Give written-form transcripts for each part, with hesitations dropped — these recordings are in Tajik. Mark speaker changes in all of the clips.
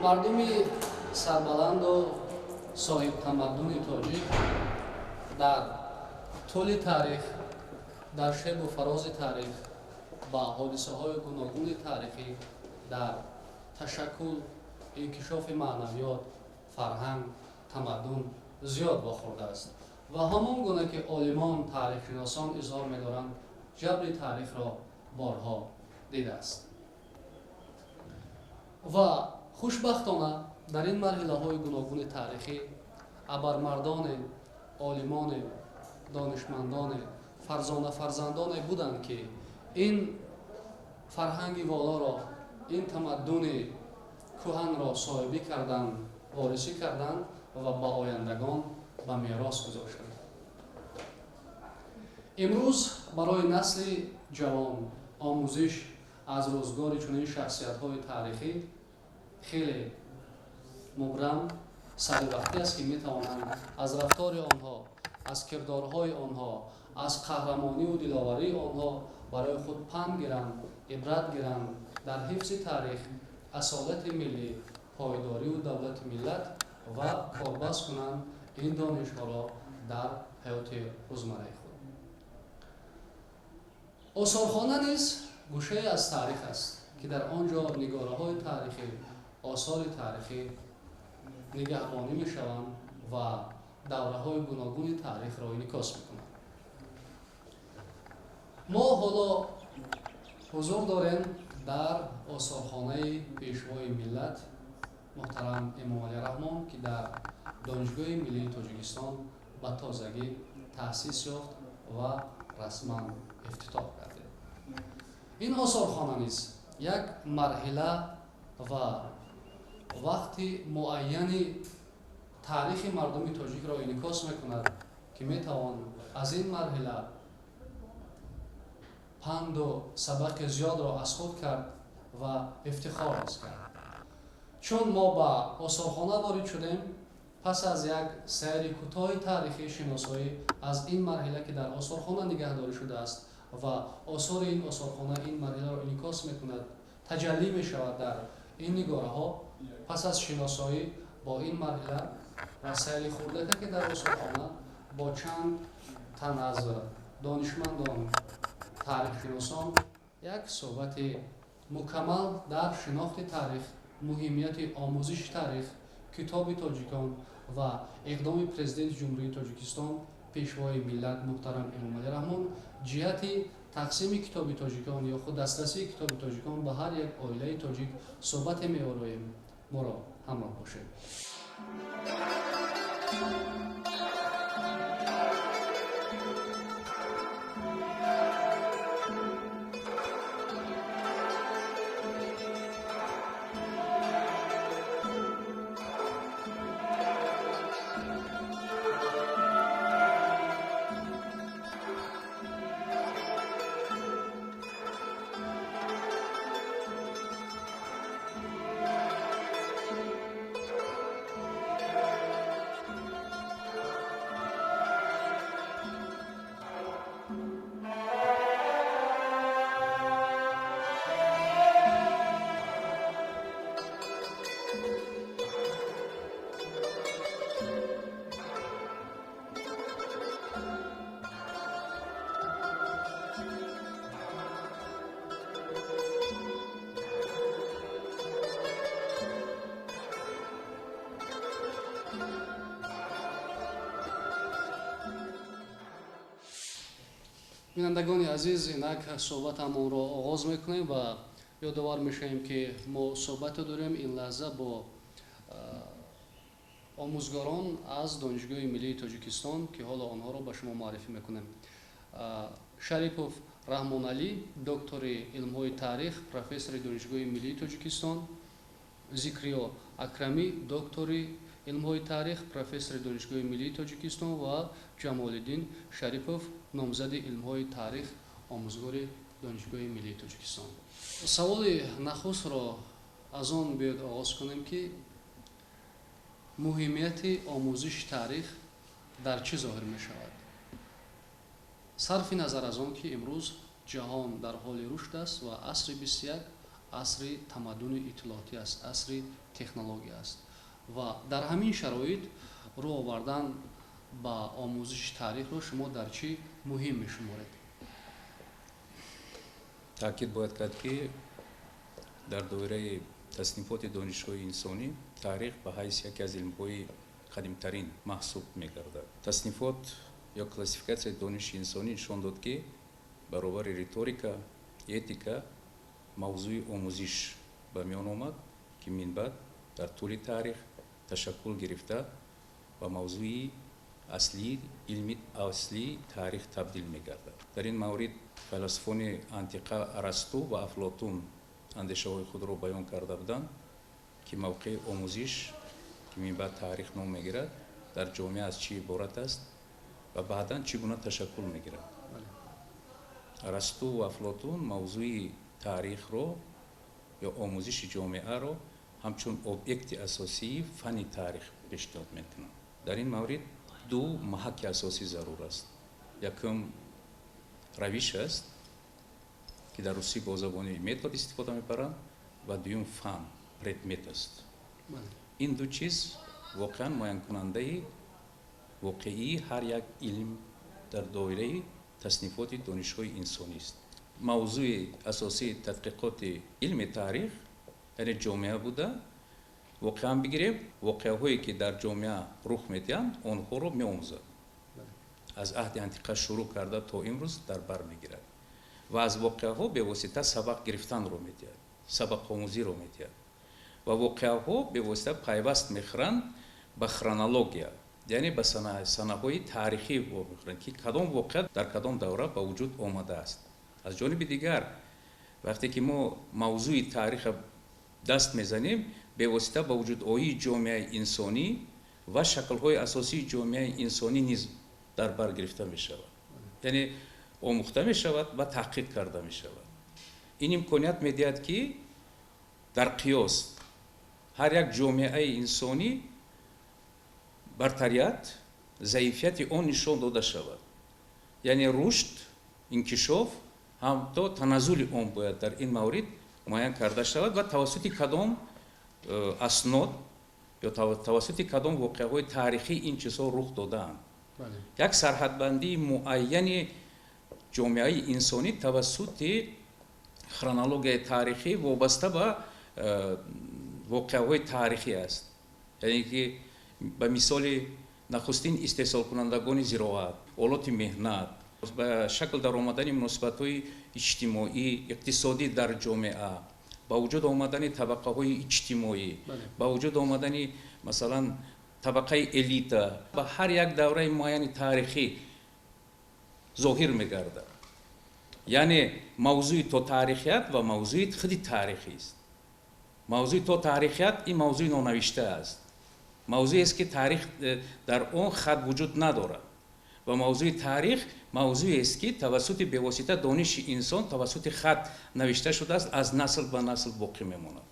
Speaker 1: Мардуми сарбаланду соҳибтамаддуни тоҷик дар тӯли таърих, дар шебу фарози таърих ба ҳодисаҳои гуногуни таърихӣ дар ташаккул, инкишофи маънавиёт, фарҳанг, тамаддун зиёд вохӯрдааст ва ҳамон гуна ки олимон, таърихшиносон изҳор медоранд, ҷабри таърихро борҳо дидааст. Ва хушбахтона дар ин марҳилаҳои гуногуни таърихӣ абармардоне, олимоне, донишмандоне, фарзона фарзандоне буданд, ки ин фарҳанги волоро, ин тамаддуни кӯҳанро соҳибӣ карданд, ворисӣ карданд ва ба ояндагон ба мерос гузоштанд. Имрӯз барои насли ҷавон омӯзиш аз рӯзгори чунин шахсиятҳои таърихӣ хеле мубрам, саривақтӣ аст, ки метавонанд аз рафтори онҳо, аз кирдорҳои онҳо, аз қаҳрамониву диловарии онҳо барои худ панд гиранд, ибрат гиранд, дар ҳифзи таърих, асолати миллӣ, пойдориву давлати миллат ва корбаст кунанд ин донишҳоро дар ҳаёти рӯзмарраи худ. Осорхона низ гӯшае аз таърих аст, ки дар он ҷо нигораҳои таърихӣ, осори таърихӣ нигаҳбонӣ мешаванд ва давраҳои гуногуни таърихро инъикос мекунанд. Мо ҳоло ҳузур дорем дар осорхонаи пешвои миллат муҳтарам Эмомалӣ Раҳмон, ки дар Донишгоҳи миллии Тоҷикистон ба тозагӣ таъсис ёфт ва расман ифтитоҳ гардид. Ин осорхона низ як марҳила ва вақти муайяни таърихи мардуми тоҷикро инъикос мекунад, ки метавон аз ин марҳила панду сабақи зиёдро аз худ кард ва ифтихор ҳис кард. Чун мо ба осорхона ворид шудем, пас аз як сайри кӯтоҳи таърихии шиносоӣ аз ин марҳила, ки дар осорхона нигаҳдорӣ шудааст ва осори ин осорхона ин марҳиларо инъикос мекунад, таҷаллӣ мешавад дар ин нигораҳо, пас аз шиносоӣ бо ин марҳила ва сайри хурдака, ки дар осорхона бо чанд тан аз донишмандон, таърихшиносон як суҳбати мукаммал дар шинохти таърих, муҳимияти омӯзиши таърих, китоби тоҷикон ва иқдоми Президенти Ҷумҳурии Тоҷикистон, пешвои миллат муҳтарам Эмомалӣ Раҳмон ҷиҳати тақсими китоби тоҷикон ё худ дастрасии китоби тоҷикон ба ҳар як оилаи тоҷик суҳбате меороем. Моро ҳамроҳ бошед. Бинандагони азиз, инак суҳбатамонро оғоз мекунем ва ёдовар мешавем, ки мо суҳбате дорем ин лаҳза бо омӯзгорон аз Донишгоҳи миллии Тоҷикистон, ки ҳоло онҳоро ба шумо муаррифӣ мекунем. Шарипов Раҳмоналӣ, доктори илмҳои таърих, профессори Донишгоҳи миллии Тоҷикистон, Зикриё Акрамӣ, доктори илмҳои таърих, профессори Донишгоҳи миллии Тоҷикистон ва Ҷамолиддин Шарипов, номзади илмҳои таърих, омӯзгори Донишгоҳи миллии Тоҷикистон. Саволи нахустро аз он биёед оғоз кунем, ки муҳимияти омӯзиши таърих дар чӣ зоҳир мешавад? Сарфи назар аз он ки имрӯз ҷаҳон дар ҳоли рушд аст ва асри 21 Асри тамаддуни иттилоотӣ аст, асри технология аст ва дар ҳамин шароит рӯ овардан ба омӯзиши таърихро шумо дар чӣ муҳим мешуморед?
Speaker 2: Таъкид бояд кард, ки дар доираи таснифоти донишҳои инсонӣ таърих ба ҳайси яке аз илмҳои қадимтарин маҳсуб мегардад. Таснифот ё классификатсияи дониши инсонӣ нишон дод, ки баробари риторика, этика мавзӯи омӯзиш ба миён омад, ки минбаъд дар тӯли таърих ташаккул гирифта ба мавзӯи аслии илми аслии таърих табдил мегардад. Дар ин маврид файласуфони антиқа Арасту ва Афлотун андешаҳои худро баён карда буданд, ки мавқеи омӯзиш, ки минбаъд таърих ном мегирад, дар ҷомеа аз чӣ иборат аст ва баъдан чӣ гуна ташаккул мегирад. Арасту ва Афлотун мавзӯи таърихро ё омӯзиши ҷомеаро ҳамчун объекти асосии фанни таърих пешниҳод мекунанд. Дар ин маврид ду маҳаки асосӣ зарур аст. Якум равиш аст, ки дар русӣ бо забони метод истифода мебаранд, ва дуюм фан, предмет аст. Ин ду чиз воқеан муайянкунандаи воқеии ҳар як илм дар доираи таснифоти донишҳои инсонист. Мавзӯи асосии тадқиқоти илми таърих яъне ҷомеа буда, воқеан бигирем, воқеаҳое ки дар ҷомеа рух медиҳанд, онҳоро меомӯзад. Аз аҳди антиқа шурӯъ карда то имрӯз дар бар мегирад ва аз воқеаҳо бевосита сабақ гирифтанро медиҳад, сабақомӯзиро медиҳад ва воқеаҳо бевосита пайваст мехӯранд ба хронология, яъне ба санаҳои таърихӣ вомехӯранд, ки кадом воқеа дар кадом давра ба вуҷуд омадааст. Аз ҷониби дигар, вақте ки мо мавзӯи таъриха даст мезанем, бевосита ба вуҷудоии ҷомеаи инсонӣ ва шаклҳои асосии ҷомеаи инсонӣ низ дар бар гирифта мешавад, яъне омӯхта мешавад ва таҳқиқ карда мешавад. Ин имконият медиҳад, ки дар қиёс ҳар як ҷомеаи инсонӣ бартарият, заифияти он нишон дода шавад, яъне рушд, инкишоф ҳам то таназзули он бояд дар ин маврид муайян карда шавад ва тавассути кадом аснод ё тавассути кадом воқеаҳои таърихӣ ин чизҳо рух додаанд. Як сарҳадбандии муайяни ҷомеаи инсонӣ тавассути хронологияи таърихӣ вобаста ба воқеаҳои таърихӣ аст, яъне ки ба мисоли нахустин истеҳсолкунандагони зироат, олоти меҳнат, ба шакл даромадани муносибатҳои иҷтимоӣ, иқтисодӣ дар ҷомеа, ба вуҷуд омадани табақаҳои иҷтимоӣ, ба вуҷуд омадани масалан табақаи элита ба ҳар як давраи муайяни таърихӣ зоҳир мегардад. Яъне мавзӯи то таърихият ва мавзӯи худи таърихист. Мавзӯи то таърихият ин мавзӯи нонавишта аст, мавзӯест, ки таърих дар он хат вуҷуд надорад, ва мавзӯи таърих мавзӯест, ки тавассути бевосита дониши инсон тавассути хат навишта шудааст, аз насл ба насл боқӣ мемонад.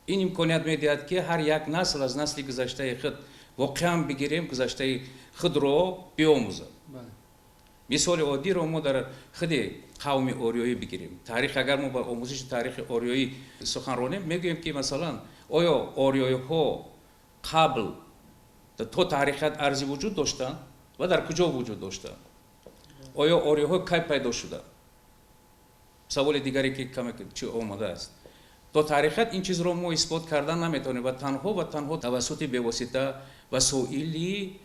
Speaker 2: Ин имконият медиҳад, ки ҳар як насл аз насли гузаштаи худ воқеан бигирем гузаштаи худро биомӯзад. Мисоли оддиро мо дар худи қавми ориёӣ бигирем. Таърих, агар мо ба омӯзиши таърихи ориёӣ сухан ронем, мегӯем, ки масалан оё ориёиҳо қабл то таърихият арзи вуҷуд доштанд ва дар куҷо вуҷуд доштанд? Оё ориёҳо кай пайдо шуданд? Саволи дигаре, ки каме чи омадааст. То таърихият ин чизро мо исбот кардан наметавонем ва танҳо тавассути бевосита васоили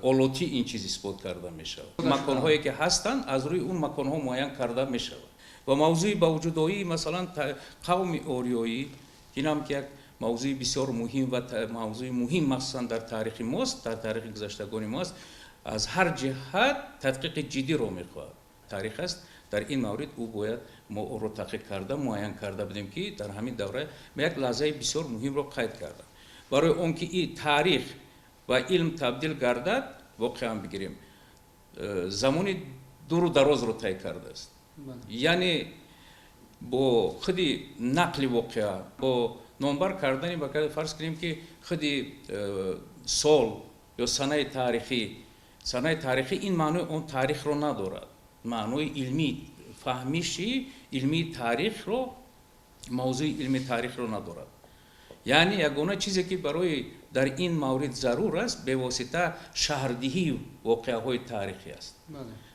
Speaker 2: олотӣ ин чиз исбот карда мешавад. Маконҳое ки ҳастанд, аз рӯи он маконҳо муайян карда мешавад. Ва мавзӯи ба вуҷудоии масалан қавми ориёӣ, инам ки як мавзӯи бисёр муҳим ва мавзӯи муҳим махсусан дар таърихи мост, дар таърихи гузаштагони мост, аз ҳар ҷиҳат тадқиқи ҷиддиро мехоҳад. Таърих аст, дар ин маврид ӯ бояд мо ӯро таҳқиқ карда, муайян карда будем, ки дар ҳамин давра як лаҳзаи бисёр муҳимро қайд кардам. Барои он ки ин таърих ва илм табдил гардад, воқеан бигирем, замони дуру дарозро тай кардааст. Яъне бо худи нақли воқеа, бо номбар кардани, фарз кунем, ки худи сол ё санаи таърихӣ, санаи таърихӣ ин маънои он таърихро надорад, маънои илмӣ, фаҳмиши илмии таърихро мавзӯи илми таърихро надорад. Яъне ягона чизе ки барои дар ин маврид зарур аст, бевосита шаҳрдиҳии воқеаҳои таърихӣ аст.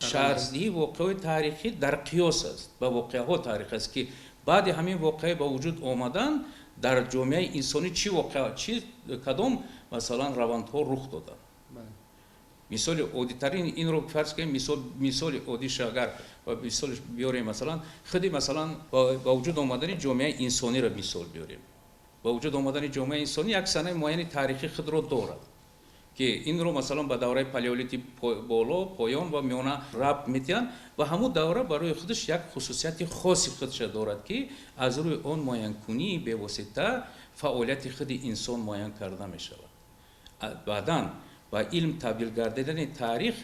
Speaker 2: Шаҳрдиҳии воқеаҳои таърихӣ дар қиёс аст ба воқеаҳо таърих аст, ки баъди ҳамин воқеа ба вуҷуд омадан дар ҷомеаи инсонӣ чӣ воқеа, чӣ кадом масалан равандҳо рух доданд. Мисоли оддитарин инро фарз кунем, мисоли оддиша агар мисол биёрем, масалан худи масалан ба вуҷуд омадани ҷомеаи инсониро мисол биёрем. Ба вуҷуд омадани ҷомеаи инсонӣ як санаи муайяни таърихӣ худро дорад, ки инро масалан ба давраи палеолити боло, поён ва миёна рабт медиҳанд ва ҳамун давра барои худаш як хусусияти хоси худша дорад, ки аз рӯи он муайянкунии бевосита фаъолияти худи инсон муайян карда мешавад. Баъдан ба илм табдил гардидани таърих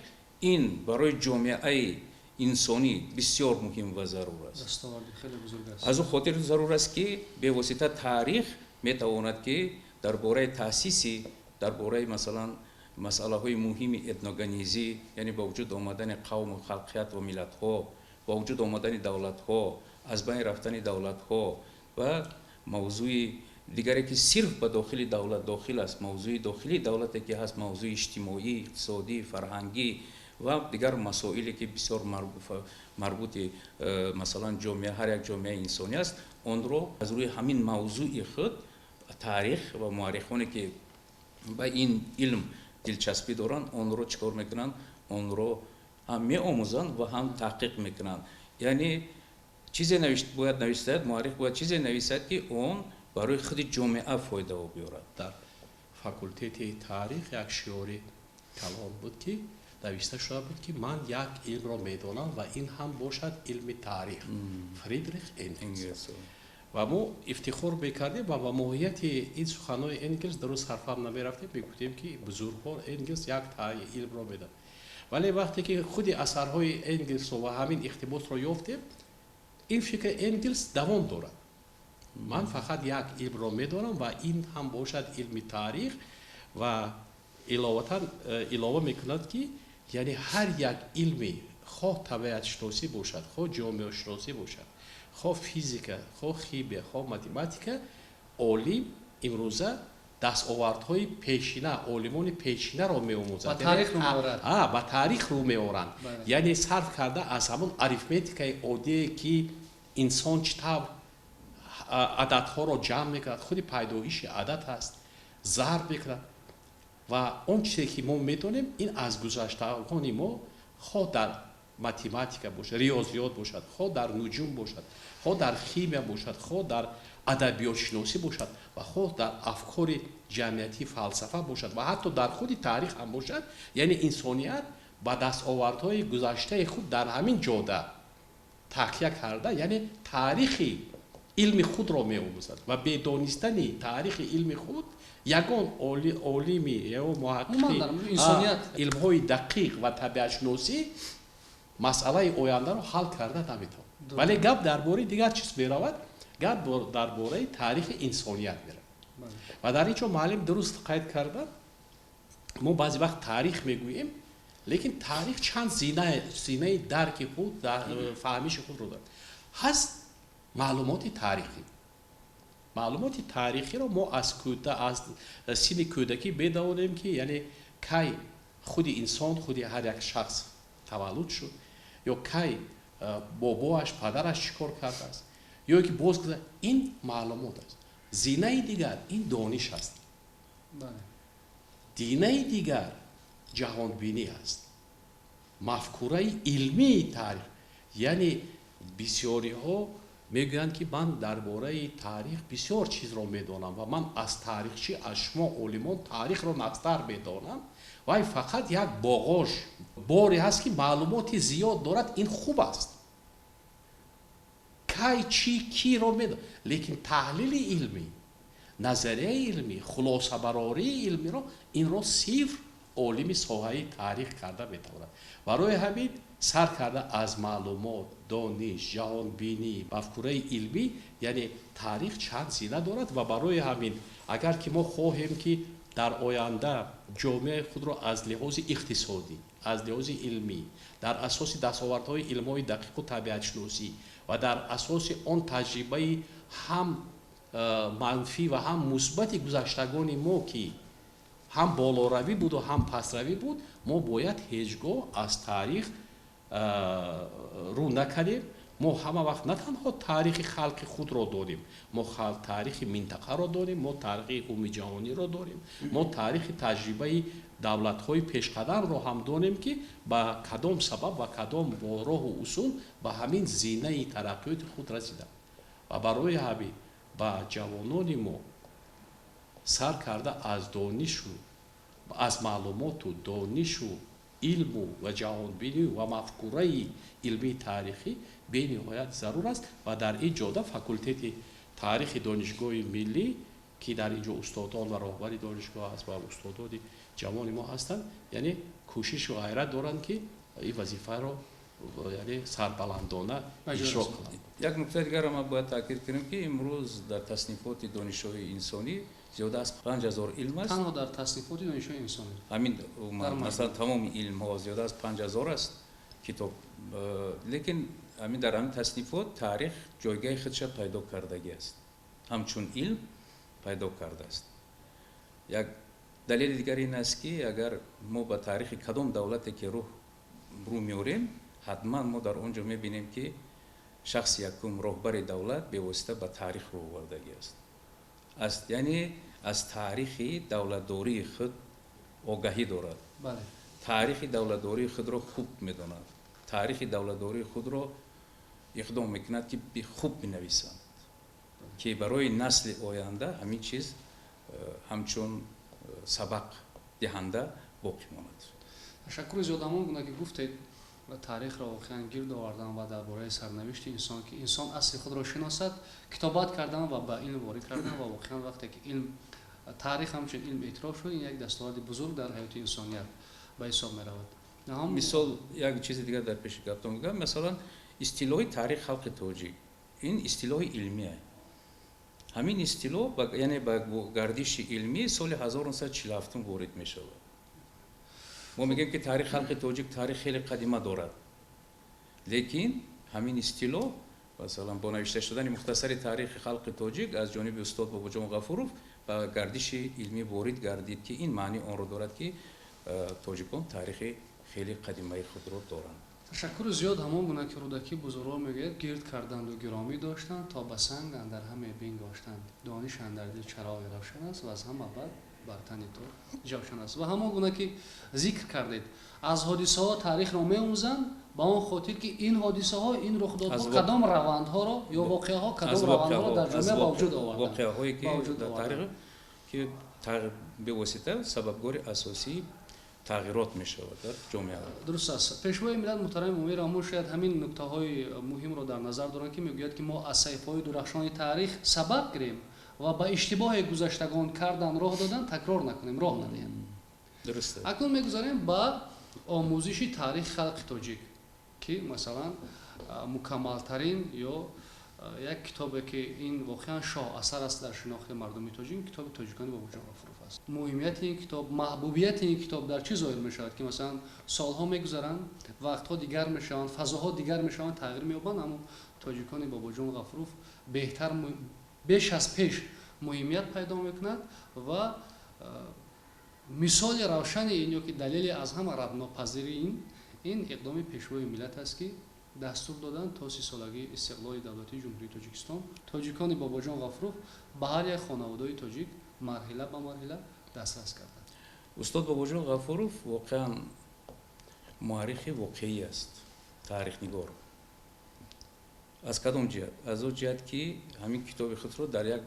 Speaker 2: ин барои ҷомеаи инсонӣ бисёр муҳим ва зарур аст. Аз ӯ хотир зарур аст, ки бевосита таърих метавонад, ки дар бораи таъсиси, дар бораи масалан масъалаҳои муҳими этногенезӣ, яъне ба вуҷуд омадани қавму халқият ва миллатҳо, ба вуҷуд омадани давлатҳо, аз байн рафтани давлатҳо ва мавзӯи дигаре ки сирф ба дохили давлат дохил аст, мавзӯи дохилии давлате ки ҳаст, мавзӯи иҷтимоӣ, иқтисодӣ, фарҳангӣ ва дигар масоиле ки бисёр марбути масалан ҷомеа, ҳар як ҷомеаи инсонӣ аст, онро аз рӯи ҳамин мавзӯи худ таърих ва муаррихоне ки ба ин илм дилчаспӣ доранд, онро чӣ кор мекунанд? Онро ҳам меомӯзанд ва ҳам таҳқиқ мекунанд. Яъне чизе бояд нависад, муаррих бояд чизе нависад, ки он барои худи ҷомеа фоидао биёрад.
Speaker 3: Дар факултети таърих як шиори калон буд, ки навишта шуда буд, ки ман як илмро медонам ва ин ҳам бошад илми таърих, Фридрих Энгелс. Ва мо ифтихор мекардем ва ба моҳияти ин суханҳои Энгелс дуруст ҳарфам намерафтем, мегуфтем, ки бузургвор Энгелс як илмро медонад. Вале вақте ки худи асарҳои Энгелсро ва ҳамин иқтибосро ёфтем, ин фикри Энгелс давом дорад. Ман фақат як илмро медонам ва ин ҳам бошад илми таърих. Ва иловатан илова мекунад, ки яъне ҳар як илми, хоҳ табиатшиносӣ бошад, хоҳ ҷомеашиносӣ бошад, хоҳ физика, хоҳ химия, хоҳ математика, олим имрӯза дастовардҳои пешина, олимони пешинаро меомӯзад, ба таърих рӯ меоранд. Яъне сарф карда аз ҳамон арифметикаи оддие, ки инсон чӣ тавр ададҳоро ҷамъ мекунад, худи пайдоиши адад аст, зарб мекунад. Ва он чизе ки мо медонем, ин аз гузаштагони мо, хоҳ дар математика бошад, риёзиёт бошад, хоҳ дар нуҷум бошад, хоҳ дар химия бошад, хоҳ дар адабиётшиносӣ бошад ва хоҳ дар афкори ҷамъиятӣ, фалсафа бошад ва ҳатто дар худи таърих ҳам бошад. Яъне инсоният ба дастовардҳои гузаштаи худ дар ҳамин ҷода такя карда, яъне таърихи илми худро меомӯзад ва бедонистани таърихи илми худ ягон олими ё муҳаққиқи илмҳои дақиқ ва табиатшиносӣ масъалаи ояндаро ҳал карда наметавонад. Вале гап дар бораи дигар чиз меравад, гап дар бораи таърихи инсоният меравад. Ва дар ин ҷо муаллим дуруст қайд карданд, мо баъзе вақт таърих мегӯем, лекин таърих чанд зинаи дарки худ, фаҳмиши худро дорад. Ҳаст маълумоти таърихӣ. Маълумоти таърихиро мо аз синни кӯдакӣ медонем, ки яъне кай худи инсон, худи ҳар як шахс таваллуд шуд, ё кай бобоаш, падараш чӣ кор кардааст, ё ки боз ин маълумот аст. Зинаи дигар ин дониш аст. Динаи дигар ҷаҳонбинӣ аст, мафкураи илмии таърих. Яъне бисёриҳо мегӯянд, ки ман дар бораи таърих бисёр чизро медонам ва ман аз таърихчӣ, аз шумо олимон таърихро нағзтар медонам. Вай фақат як боғош боре ҳаст, ки маълумоти зиёд дорад, ин хуб аст. Кай, чӣ, киро медонад, лекин таҳлили илмӣ, назарияи илмӣ, хулосабарории илмиро инро сирф олими соҳаи таърих карда метавонад. Барои ҳамин сар карда аз маълумот, дониш, ҷаҳонбинӣ, мафкураи илмӣ, яъне таърих чанд зина дорад. Ва барои ҳамин агар ки мо хоҳем, ки дар оянда ҷомеаи худро аз лиҳози иқтисодӣ, аз лиҳози илмӣ, дар асоси дастовардҳои илмҳои дақиқу табиатшиносӣ ва дар асоси он таҷрибаи ҳам манфӣ ва ҳам мусбати гузаштагони мо, ки ҳам болоравӣ буду ҳам пасравӣ буд, мо бояд ҳеҷ гоҳ аз таърих рӯ накардем. Мо ҳама вақт на танҳо таърихи халқи худро дорем, мо таърихи минтақаро дорем, мо таърихи умумиҷаҳониро дорем, мо таърихи таҷрибаи давлатҳои пешқадамро ҳам донем, ки ба кадом сабаб ва кадом роҳу усул ба ҳамин зинаи тараққиёти худ расиданд. Ва барои ҳамин ба ҷавонони мо сар карда аз донишу аз маълумоту донишу илму ва ҷаҳонбинӣ ва мафкураи илмии таърихӣ бениҳоят зарур аст. Ва дар ин ҷода факултети таърихи Донишгоҳи миллӣ, ки дар ин ҷо устодон ва роҳбари донишгоҳ аст ва устодони ҷавони мо ҳастанд, яъне кӯшишу ғайрат доранд, ки ин вазифаро, яъне, сарбаландона иҷро кунанд.
Speaker 2: Як нуктаи дигарро ман бояд таъкид кунем, ки имрӯз дар таснифоти донишҳои инсонӣ зиёда аз 5000 илм аст.
Speaker 1: Танҳо дар таснифоти донишҳои инсонӣ.
Speaker 2: Ҳамин, масалан, тамоми илмҳо зиёда аз 5000 аст китоб, лекин ҳамин дар ҳамин таснифот таърих ҷойгоҳи худша пайдо кардагӣ аст, ҳамчун илм пайдо кардааст. Як далели дигар ин аст, ки агар мо ба таърихи кадом давлате ки рӯ меорем, ҳатман мо дар он ҷо мебинем, ки шахси якум, роҳбари давлат, бевосита ба таърих рӯ овардагӣ аст, яъне аз таърихи давлатдории худ огаҳӣ дорад, таърихи давлатдории худро хуб медонад, таърихи давлатдории худро иқдом мекунад, ки хуб бинависанд, ки барои насли оянда ҳамин чиз ҳамчун сабақ диҳанда боқӣ монад.
Speaker 1: Ташаккури зиёд. Ҳамон гуна ки гуфтед, таърихро воқеан гирд овардан ва дар бораи сарнавишти инсон, ки инсон асли худро шиносад, китобат кардан ва ба илм ворид кардан. Ва воқеан вақте ки илм, таърих ҳамчун илм эътироф шуд, ин як дастоварди бузург дар ҳаёти инсоният ба ҳисоб меравад.
Speaker 2: Мисол, як чизи дигар дар пеши гаптон мегӯям. Масалан, истилоҳи таърих халқи тоҷик, ин истилоҳи илмие. Ҳамин истилоҳ, яъне, ба гардиши илмӣ соли 1947 ворид мешавад. Мо мегӯем, ки таърих халқи тоҷик таърих хеле қадима дорад, лекин ҳамин истилоҳ, масалан, бо навишта шудани мухтасари таърихи халқи тоҷик аз ҷониби устод Бобоҷон Ғафуров ба гардиши илмӣ ворид гардид, ки ин маънии онро дорад, ки тоҷикон таърихи хеле қадимаи худро доранд.
Speaker 1: Ташаккури зиёд. Ҳамон гуна ки Рӯдакӣ бузургвор мегӯяд: «Гирд карданду гиромӣ доштанд, то ба санг андар ҳаме бингоштанд. Дониш андар дил чароғи равшан аст ва аз ҳама бад бар тани ту ҷавшан аст». Ва ҳамон гуна ки зикр кардед, аз ҳодисаҳо таърихро меомӯзанд, ба он хотир ки ин ҳодисаҳо, ин рухдодҳо кадом равандҳоро ё воқеаҳо кадом равандҳоро дар ҷомеа ба вуҷуд оварданд.
Speaker 2: Воқеаҳое ки дар таърих, ки бевосита сабабгори асосии тағйирот мешавад дар ҷомеа.
Speaker 1: Дуруст аст. Пешвои миллат муҳтарами Эмомалӣ Раҳмон шояд ҳамин нуктаҳои муҳимро дар назар доранд, ки мегӯяд, ки мо аз саҳифаҳои дурахшони таърих сабаб гирем ва ба иштибоҳе гузаштагон кардан, роҳ додан, такрор накунем, роҳ надиҳем.
Speaker 2: Дуруст.
Speaker 1: Акнун мегузарем ба омӯзиши таърихи халқи тоҷик, ки, масалан, мукаммалтарин ё як китобе, ки ин воқеан шоҳасар аст дар шинохти мардуми тоҷик, китоби «Тоҷикони Бобоҷон Ғафуров» аст. Муҳимияти ин китоб, маҳбубияти ин китоб дар чӣ зоҳир мешавад, ки, масалан, солҳо мегузаранд, вақтҳо дигар мешаванд, фазоҳо дигар мешаванд, тағйир меёбанд, аммо «Тоҷикони Бобоҷон Ғафуров» беҳтар, беш аз пеш муҳимият пайдо мекунад ва мисоли равшани ин ё ки далели аз ҳама раднопазири ин иқдоми Пешвои миллат аст, ки дастур доданд то 30-солагии истиқлоли давлатии Ҷумҳурии Тоҷикистон «Тоҷикони Бобоҷон Ғафуров» ба ҳар як хонаводаи тоҷик марҳила ба марҳила дастрас карданд.
Speaker 2: Устод Бобоҷон Ғафуров воқеан муаррихи воқеӣ аст, таърихнигор. Аз кадом ҷиҳат? Аз он ҷиҳат, ки ҳамин китоби худро дар як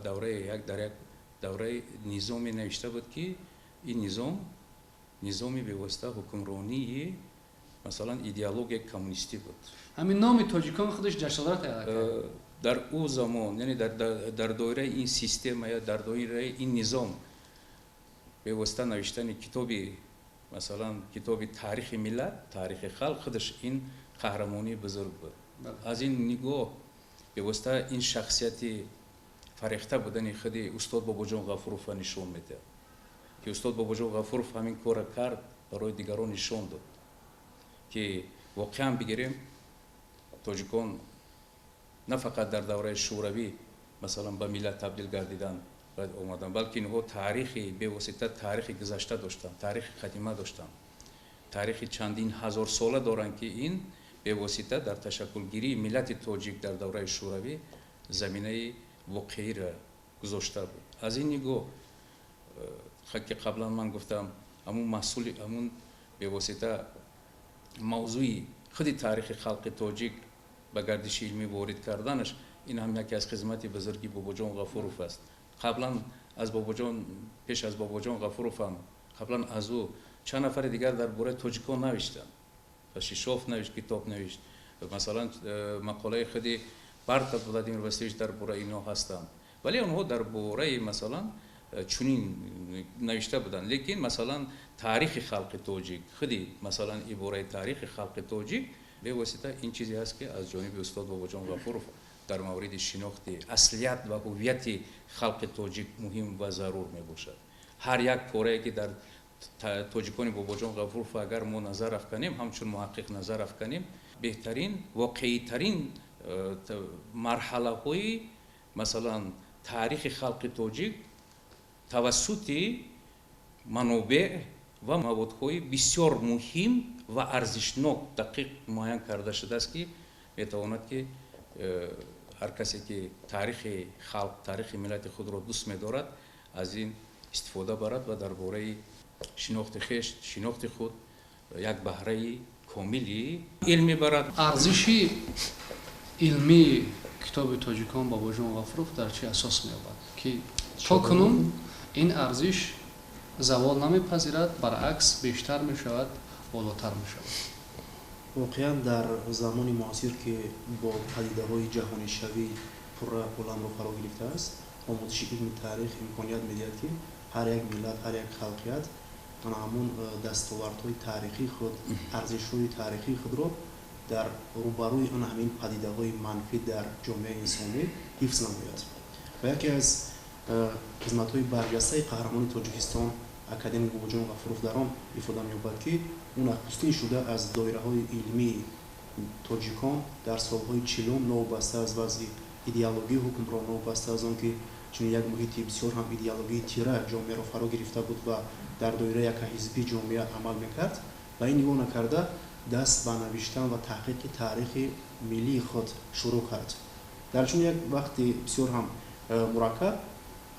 Speaker 2: давраи як дар як давраи низоме навишта буд, ки ин низом низоми бевосита ҳукмронии, масалан, идеологияи коммунистӣ буд.
Speaker 1: Ҳамин номи «Тоҷикон» худаш ҷасорат кард.
Speaker 2: Дар ӯ замон, яъне дар доираи ин система ё дар доираи ин низом бевосита навиштани китоби, масалан, китоби таърихи миллат, таърихи халқ, худаш ин қаҳрамонии бузург буд. Аз ин нигоҳ бевосита ин шахсияти фарехта будани худи устод Бобоҷон Ғафуровро нишон медиҳад, ки устод Бобоҷон Ғафуров ҳамин корро кард, барои дигарон нишон дод, ки воқеан бигирем, тоҷикон На фақат дар давраи Шӯравӣ, масалан, ба миллат табдил гардидан ва омадан, балки инҳо таърихи бевосита, таърихи гузашта доштанд, таърихи қадима доштанд, таърихи чандин ҳазорсола доранд, ки ин бевосита дар ташаккулгирии миллати тоҷик дар давраи Шӯравӣ заминаи воқеиро гузошта буд. Аз ин нигоҳ, ки қаблан ман гуфтам, ҳамун маҳсули ҳамун бевосита мавзӯи худи таърихи халқи тоҷик ба гардиши илмӣ ворид карданаш, ин ҳам яке аз хизмати бузурги Бобоҷон Ғафуров аст. Қаблан аз Бобоҷон, пеш аз Бобоҷон Ғафуров ҳам, қаблан аз ӯ чанд нафари дигар дар бораи тоҷикон навиштанд. Шишов навишт, китоб навишт, масалан, мақолаи худи Бартов Владимир Васильевич дар бораи инҳо ҳастанд, вале онҳо дар бораи, масалан, чунин навишта буданд. Лекин, масалан, таърихи халқи тоҷик, худи, масалан, ибораи таърихи халқи тоҷик бевосита ин чизе ҳаст, ки аз ҷониби устод Бобоҷон Ғафуров дар мавриди шинохти аслият ва ҳуввияти халқи тоҷик муҳим ва зарур мебошад. Ҳар як порае, ки дар тоҷикони Бобоҷон Ғафуров агар мо назар афканем, ҳамчун муҳаққиқ назар афканем, беҳтарин, воқеитарин марҳалаҳои, масалан, таърихи халқи тоҷик тавассути манобеъ ва маводҳои бисёр муҳим ва арзишнок дақиқ муайян карда шудааст, ки метавонад, ки ҳар касе, ки таърихи халқ, таърихи миллати худро дӯст медорад, аз ин истифода барад ва дар бораи шинохти хеш, шинохти худ як баҳраи комили илм мебарад.
Speaker 1: Арзиши илмии китоби тоҷикон Бобоҷон Ғафуров дар чӣ асос меёбад, ки то кунун ин арзиш завол намепазирад, баръакс, бештар мешавад, болотар мешавад?
Speaker 4: Воқеан, дар замони муосир, ки бо падидаҳои ҷаҳонишавӣ пурра оламро фаро гирифтааст, омӯзиши илми таърих имконият медиҳад, ки ҳар як миллат, ҳар як халқият ҳамун дастовардҳои таърихии худ, арзишҳои таърихии худро дар рӯбарӯи он ҳамин падидаҳои манфӣ дар ҷомеаи инсонӣ ҳифз намояд. Ва яке аз хизматҳои барҷастаи қаҳрамони Тоҷикистон, академик Бобоҷон Ғафуров, дар он ифода меёбад, ки ӯ нахустин шуда аз доираҳои илмии тоҷикон дар солҳои 40-ум, новобаста аз вазъи идеологии ҳукмрон, новобаста аз он ки чунин як муҳити бисёр ҳам идеологии тира ҷомеаро фаро гирифта буд ва дар доираи якаҳизбӣ ҷомеа амал мекард, ба ин нигоҳ накарда, даст ба навиштан ва таҳқиқи таърихи миллии худ шурӯъ кард. Дар чунин як вақти бисёр ҳам мураккаб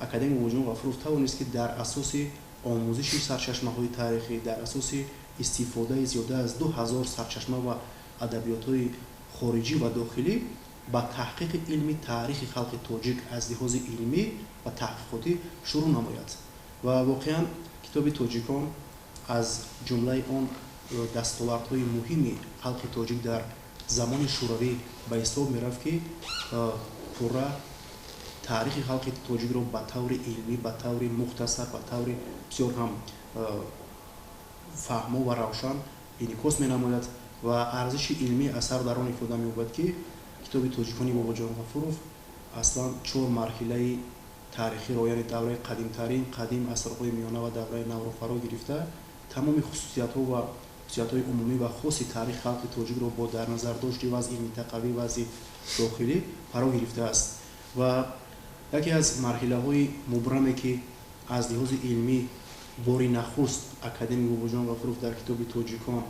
Speaker 4: академик Бобоҷон Ғафуров тавонист, ки дар асоси омӯзиши сарчашмаҳои таърихӣ, дар асоси истифодаи зиёда аз 2000 сарчашма ва адабиётҳои хориҷӣ ва дохилӣ ба таҳқиқи илми таърихи халқи тоҷик аз лиҳози илмӣ ва таҳқиқотӣ шурӯъ намояд. Ва воқеан, китоби тоҷикон аз ҷумлаи он дастовардҳои муҳими халқи тоҷик дар замони Шӯравӣ ба ҳисоб мерафт, ки пурра таърихи халқи тоҷикро ба таври илмӣ, ба таври мухтасар, ба таври бисёр ҳам фаҳмо ва равшан инъикос менамояд. Ва арзиши илмии асар дар он ифода меёбад, ки китоби тоҷикони Бобоҷон Ғафуров аслан чор марҳилаи таърихиро, яъне давраи қадимтарин, қадим, асрҳои миёна ва давраи навро фаро гирифта, тамоми хусусиятҳо ва хусусиятҳои умумӣ ва хоси таърихи халқи тоҷикро бо дар назардошти вазъи минтақавӣ, вазъи дохилӣ фаро гирифтааст. Ва яке аз марҳилаҳои мубраме, ки аз лиҳози илмӣ бори нахуст академик Бобоҷон Ғафуров дар китоби тоҷикон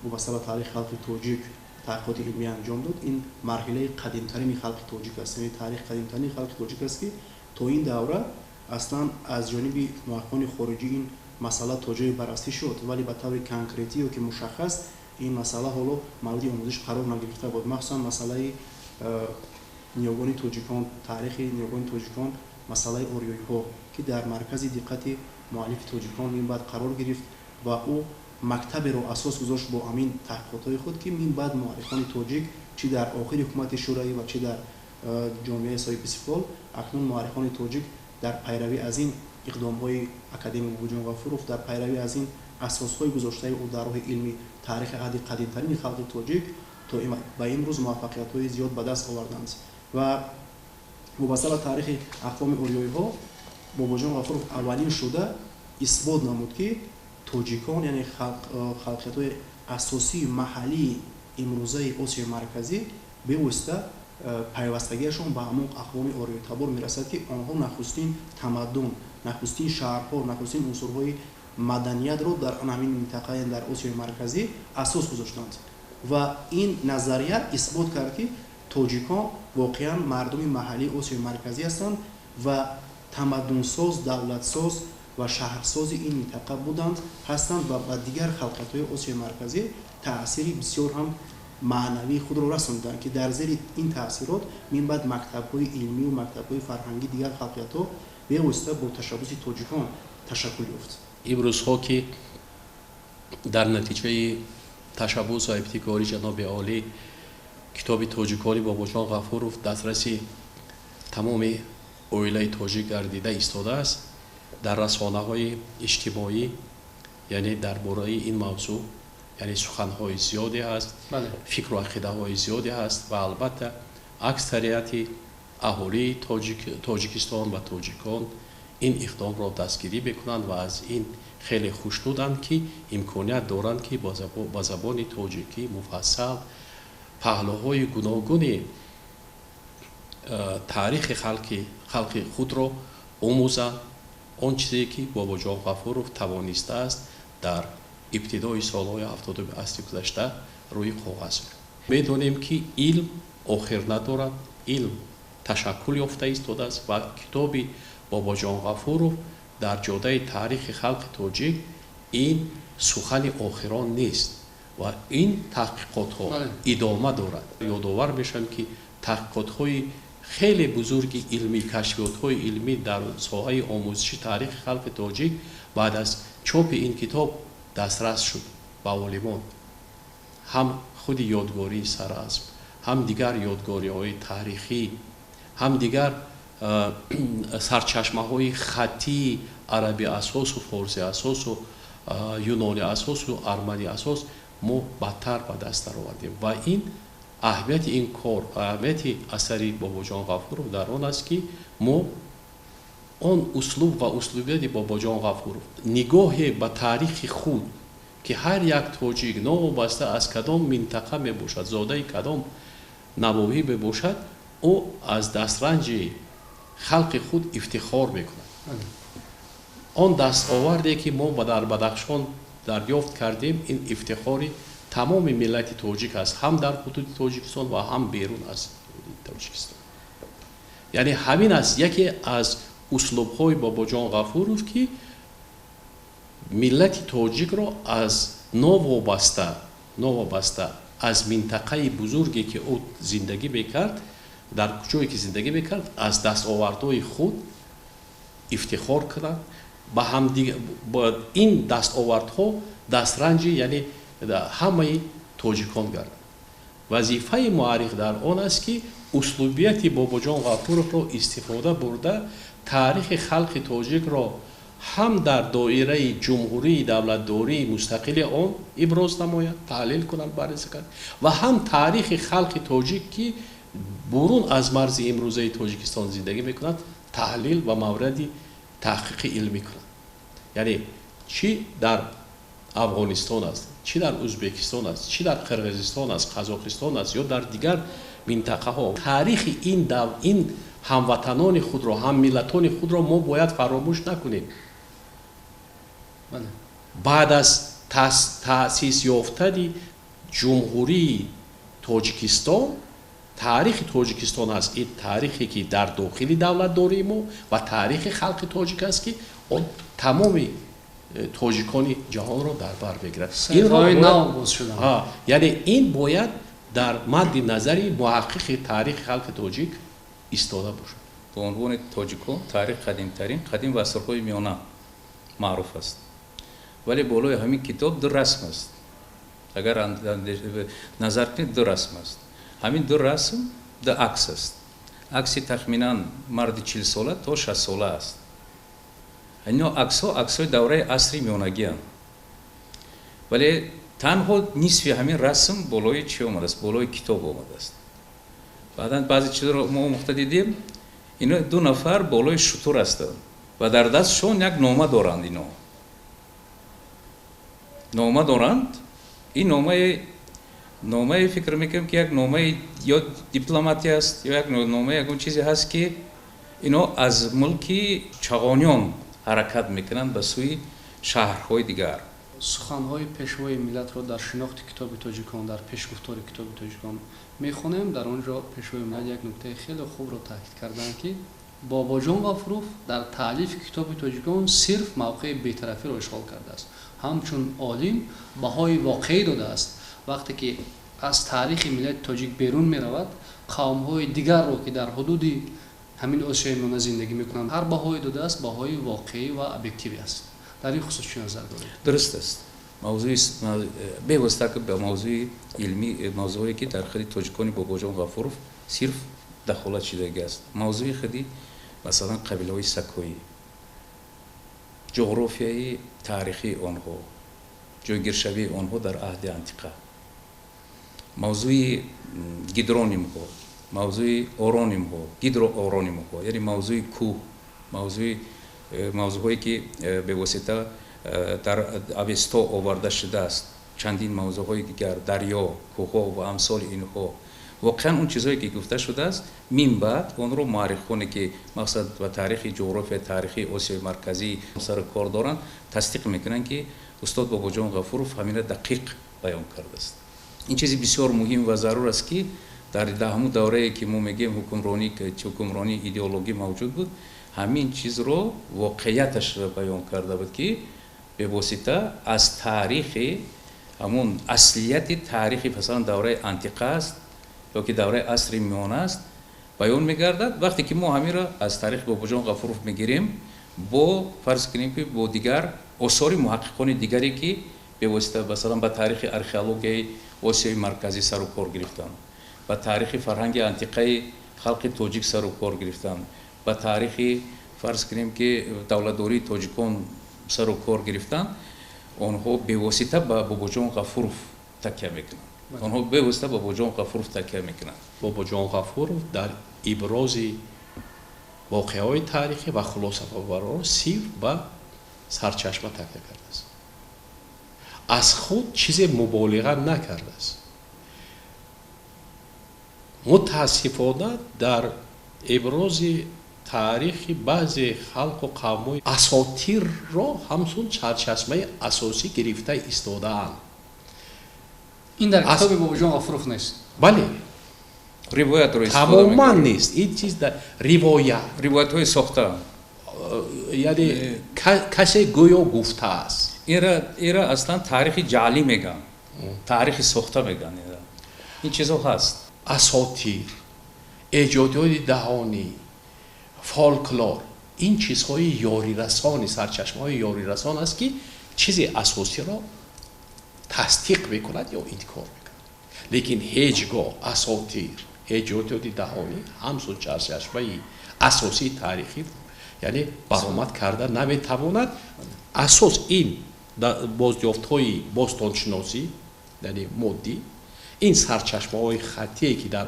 Speaker 4: вобаста ба таърихи халқи тоҷик таҳқиқоти илмӣ анҷом дод, ин марҳилаи қадимтарини халқи тоҷик аст, яъне таърихи қадимтарини халқи тоҷик аст, ки то ин давра аслан аз ҷониби муҳаққиқони хориҷӣ ин масъала то ҷое баррасӣ шуд, вале ба таври конкретӣ ё ки мушаххас ин масъала ҳоло мавриди омӯзиш қарор нагирифта буд. Махсусан масъалаи ниёгони тоҷикон, таърихи ниёгони тоҷикон, масъалаи ориёиҳо, ки дар маркази диққати муаллифи тоҷикон минбаъд қарор гирифт ва ӯ мактаберо асос гузошт бо ҳамин таҳқиқотҳои худ, ки минбаъд муаррихони тоҷик, чӣ дар охири ҳукумати Шӯравӣ ва чӣ дар ҷомеаи соҳибистиқлол, акнун муаррихони тоҷик дар пайравӣ аз ин иқдомҳои академик Бобоҷон Ғафуров, дар пайравӣ аз ин асосҳои гузоштаи ӯ дар роҳи илми таърихи аҳди қадимтарини халқи тоҷик то ба имрӯз муваффақиятҳои зиёд ба даст оварданд. Ва вобаста ба таърихи ақвоми ориёиҳо Бобоҷон Ғафуров аввалин шуда исбот намуд, ки тоҷикон, яъне халқиятҳои асосии маҳаллии имрӯзаи Осиёи Марказӣ, бевосита Пайвастагиашон ба ҳамон ақвоми ориётабор мерасад, ки онҳо нахустин тамаддун, нахустин шаҳрҳо, нахустин унсурҳои маданиятро дар ҳамин минтақа, яъне дар Осиёи Марказӣ асос гузоштанд. Ва ин назария исбот кард, ки тоҷикон воқеан мардуми маҳаллии Осиёи Марказӣ ҳастанд ва тамаддунсоз, давлатсоз ва шаҳрсози ин минтақа буданд, ҳастанд ва ба дигар халқиятҳои Осиёи Марказӣ таъсири бисёр ҳам маънавии худро расониданд, ки дар зери ин таъсирот минбаъд мактабҳои илмию мактабҳои фарҳангии дигар халқиятҳо бевосита бо ташаббуси тоҷикон ташаккул ёфт.
Speaker 3: Имрӯзҳо, ки дар натиҷаи ташаббус ва ибтикори ҷаноби олӣ китоби тоҷикони Бобоҷон Ғафуров дастраси тамоми оилаи тоҷик гардида истодааст, дар расонаҳои иҷтимоӣ, яъне дар бораи ин мавзӯъ, яъне суханҳои зиёде ҳаст, фикру ақидаҳои зиёде ҳаст ва албатта аксарияти аҳолии Тоҷикистон ва тоҷикон ин иқдомро дастгирӣ мекунанд ва аз ин хеле хушнуданд, ки имконият доранд, ки ба забони тоҷикӣ муфассал паҳлӯҳои гуногуни таърихи халқи худро омӯзанд. Он чизе ки Бобоҷон Ғафуров тавонистааст дар ибтидои солҳои 70-уми асри гузашта рӯи коғаз. Медонем, ки илм охир надорад, илм ташаккул ёфта истодааст ва китоби Бобоҷон Ғафуров дар ҷодаи таърихи халқи тоҷик ин сухани охирон нест ва ин таҳқиқотҳо идома дорад. Ёдовар мешавем, ки таҳқиқотҳои хеле бузурги илмӣ, кашфиётҳои илмӣ дар соҳаи омӯзиши таърихи халқи тоҷик баъд аз чопи ин китоб дастрас шуд ба олимон. Ҳам худи ёдгории Саразм, ҳам дигар ёдгориҳои таърихӣ, ҳам дигар сарчашмаҳои хаттии араби асосу форси асосу юнони асосу армани асос мо бадтар ба даст даровардем. Ва ин аҳамияти ин кор, аҳамияти асари Бобоҷон Ғафуров дар он аст, ки мо он услуб ва услубияти Бобоҷон Ғафуров, нигоҳе ба таърихи худ, ки ҳар як тоҷик новобаста аз кадом минтақа мебошад, зодаи кадом навоҳӣ мебошад, ӯ аз дастранҷи халқи худ ифтихор мекунад. Он дастоварде, ки мо дар Бадахшон дарёфт кардем, ин ифтихори тамоми миллати тоҷик аст, ҳам дар ҳудуди Тоҷикистон ва ҳам берун аз ҳудуди Тоҷикистон. Яъне ҳамин аст яке аз услубҳои Бобоҷон Ғафуров, ки миллати тоҷикро аз новобаста аз минтақаи бузурге, ки ӯ зиндагӣ мекард, дар ҷое ки зиндагӣ мекард, аз дастовардҳои худ ифтихор кунад, ба ин дастовардҳо дастранҷи, яъне ҳамаи тоҷикон гардад. Вазифаи муаррих дар он аст, ки услубияти Бобоҷон Ғафуровро истифода бурда таърихи халқи тоҷикро ҳам дар доираи ҷумҳурии давлатдории мустақили он иброз намояд, таҳлил кунад, баррасӣ кунад ва ҳам таърихи халқи тоҷик, ки бурун аз марзи имрӯзаи Тоҷикистон зиндагӣ мекунад, таҳлил ва мавриди таҳқиқи илмӣ кунад. Яъне чӣ дар Афғонистон аст, чӣ дар Ӯзбекистон аст, чӣ дар Қирғизистон аст, Қазоқистон аст ё дар дигар минтақаҳо, таърихи ин ҳамватанони худро, ҳаммиллатони худро мо бояд фаромӯш накунем. Баъд аз таъсис ёфтани Ҷумҳурии Тоҷикистон, таърихи Тоҷикистон аст ин таърихе, ки дар дохили давлатдории мо ва таърихи халқи тоҷик аст, ки он тамоми тоҷикони ҷаҳонро дар бар мегирад. Яъне ин бояд дар мадди назари муҳаққиқи таърихи халқи тоҷик истода бошад.
Speaker 2: Ба унвони тоҷикон таърих қадимтарин, қадим ва асрҳои миёна маъруф аст, вале болои ҳамин китоб ду расм аст. Агар назар кунед, ду расм аст. Ҳамин ду расм ду акс аст. Акси тахминан марди 40-сола то 60-сола аст. Ино аксҳо аксҳои давраи асри миёнагианд, вале танҳо нисфи ҳамин расм болои чӣ омадааст? Болои китоб омадааст. Баъдан баъзе чизро мо омӯхта дидем. Ино ду нафар болои шутур ҳастанд ва дар дастшон як нома доранд. Ино нома доранд. Ин номаи Номае фикр мекунем, ки як номаи ё дипломатӣ аст, ё як номаи ягон чизе ҳаст, ки ино аз мулки Чағониён ҳаракат мекунанд ба сӯи шаҳрҳои дигар.
Speaker 1: Суханҳои пешвои миллатро дар шинохти китоби тоҷикон, дар пешгуфтори китоби тоҷикон мехонем. Дар он ҷо пешвои миллат як нуктаи хеле хубро таъкид карданд, ки Бобоҷон Ғафуров дар таълифи китоби тоҷикон сирф мавқеи бетарафиро ишғол кардааст, ҳамчун олим баҳои воқеӣ додааст. Вақте ки аз таърихи миллати тоҷик берун меравад, қавмҳои дигарро, ки дар ҳудуди ҳамин Осиёи Миёна зиндагӣ мекунанд, ҳар баҳое додааст, баҳои воқеӣ ва объективӣ аст. Дар ин хусус чӣ назар доред?
Speaker 2: Дуруст аст. Мавзӯи бевосита ба мавзӯи илмӣ, мавзӯое ки дар худи тоҷикони Бобоҷон Ғафуров сирф дахолат шудагӣ аст, мавзӯи худи, масалан, қабилаҳои сакоӣ, ҷуғрофияи таърихии онҳо, ҷойгиршавии онҳо дар аҳди антиқа, мавзӯи гидронимҳо, мавзӯи оронимҳо, гидрооронимҳо, яъне мавзӯи кӯҳ, мавзӯъҳое ки бевосита дар Авесто оварда шудааст, чандин мавзӯъҳои дигар, дарё, кӯҳҳо ва амсоли инҳо. Воқеан, он чизҳое ки гуфта шудааст, мин баъд онро муаррихоне, ки мақсад ба таърихи ҷуғрофияи таърихии Осиёи Марказӣ сару кор доранд, тасдиқ мекунанд, ки устод Бобоҷон Ғафуров ҳамина дақиқ баён кардааст. Ин чизи бисёр муҳим ва зарур аст, ки дар ҳамун даврае, ки мо мегӯем ҳукмронии идеологӣ мавҷуд буд, ҳамин чизро воқеияташро баён карда буд, ки бевосита аз таърихи ҳамун аслияти таърихи, масалан, давраи антиқа аст ё ки давраи асри миёна аст, баён мегардад. Вақте ки мо ҳаминро аз таърихи Бобоҷон Ғафуров мегирем, бо фарз кунем, ки бо дигар осори муҳаққиқони дигаре, ки бевосита, масалан, ба таърихи археологияи Осиёи Марказӣ сару кор гирифтанд, ба таърихи фарҳанги антиқаи халқи тоҷик сару кор гирифтанд, ба таърихи, фарз кунем, ки давлатдории тоҷикон сару кор гирифтанд, онҳо бевосита ба Бобоҷон Ғафуров такя мекунанд, онҳо бевосита ба Бобоҷон Ғафуров такя мекунанд.
Speaker 3: Бобоҷон Ғафуров дар ибрози воқеаҳои таърихӣ ва хулосабарор сирф ба сарчашма такя кардааст, аз худ чизе муболиға накардааст. Мутаассифона, дар ибрози таърихи баъзе халқу қавмҳои асотирро ҳамчун сарчашмаи асосӣ гирифта истодаанд.
Speaker 1: Ин дар китоби Бобоҷон Ғафуров нест?
Speaker 3: Бале.
Speaker 2: Ривоятро
Speaker 3: тамоман нест ин чиз, ривоят.
Speaker 2: Ривоятҳои сохта.
Speaker 3: Яъне касе гӯё гуфтааст.
Speaker 2: Ира аслан таърихи ҷаълӣ мегӯянд, таърихи сохта мегӯянд. Ин чизҳо ҳаст.
Speaker 3: Асотир, эҷодиёти даҳонӣ, фолклор — ин чизҳои ёрирасони, сарчашмаҳои ёрирасон аст, ки чизи асосиро тасдиқ мекунад ё инкор мекунад. Лекин ҳеҷ гоҳ асотир, эҷодиёти даҳонӣ ҳамчун сарчашмаи асосии таърихӣ, яъне, баромад карда наметавонад. Асос ин бозёфтҳои бостоншиносӣ, яъне моддӣ, ин сарчашмаҳои хаттие, ки дар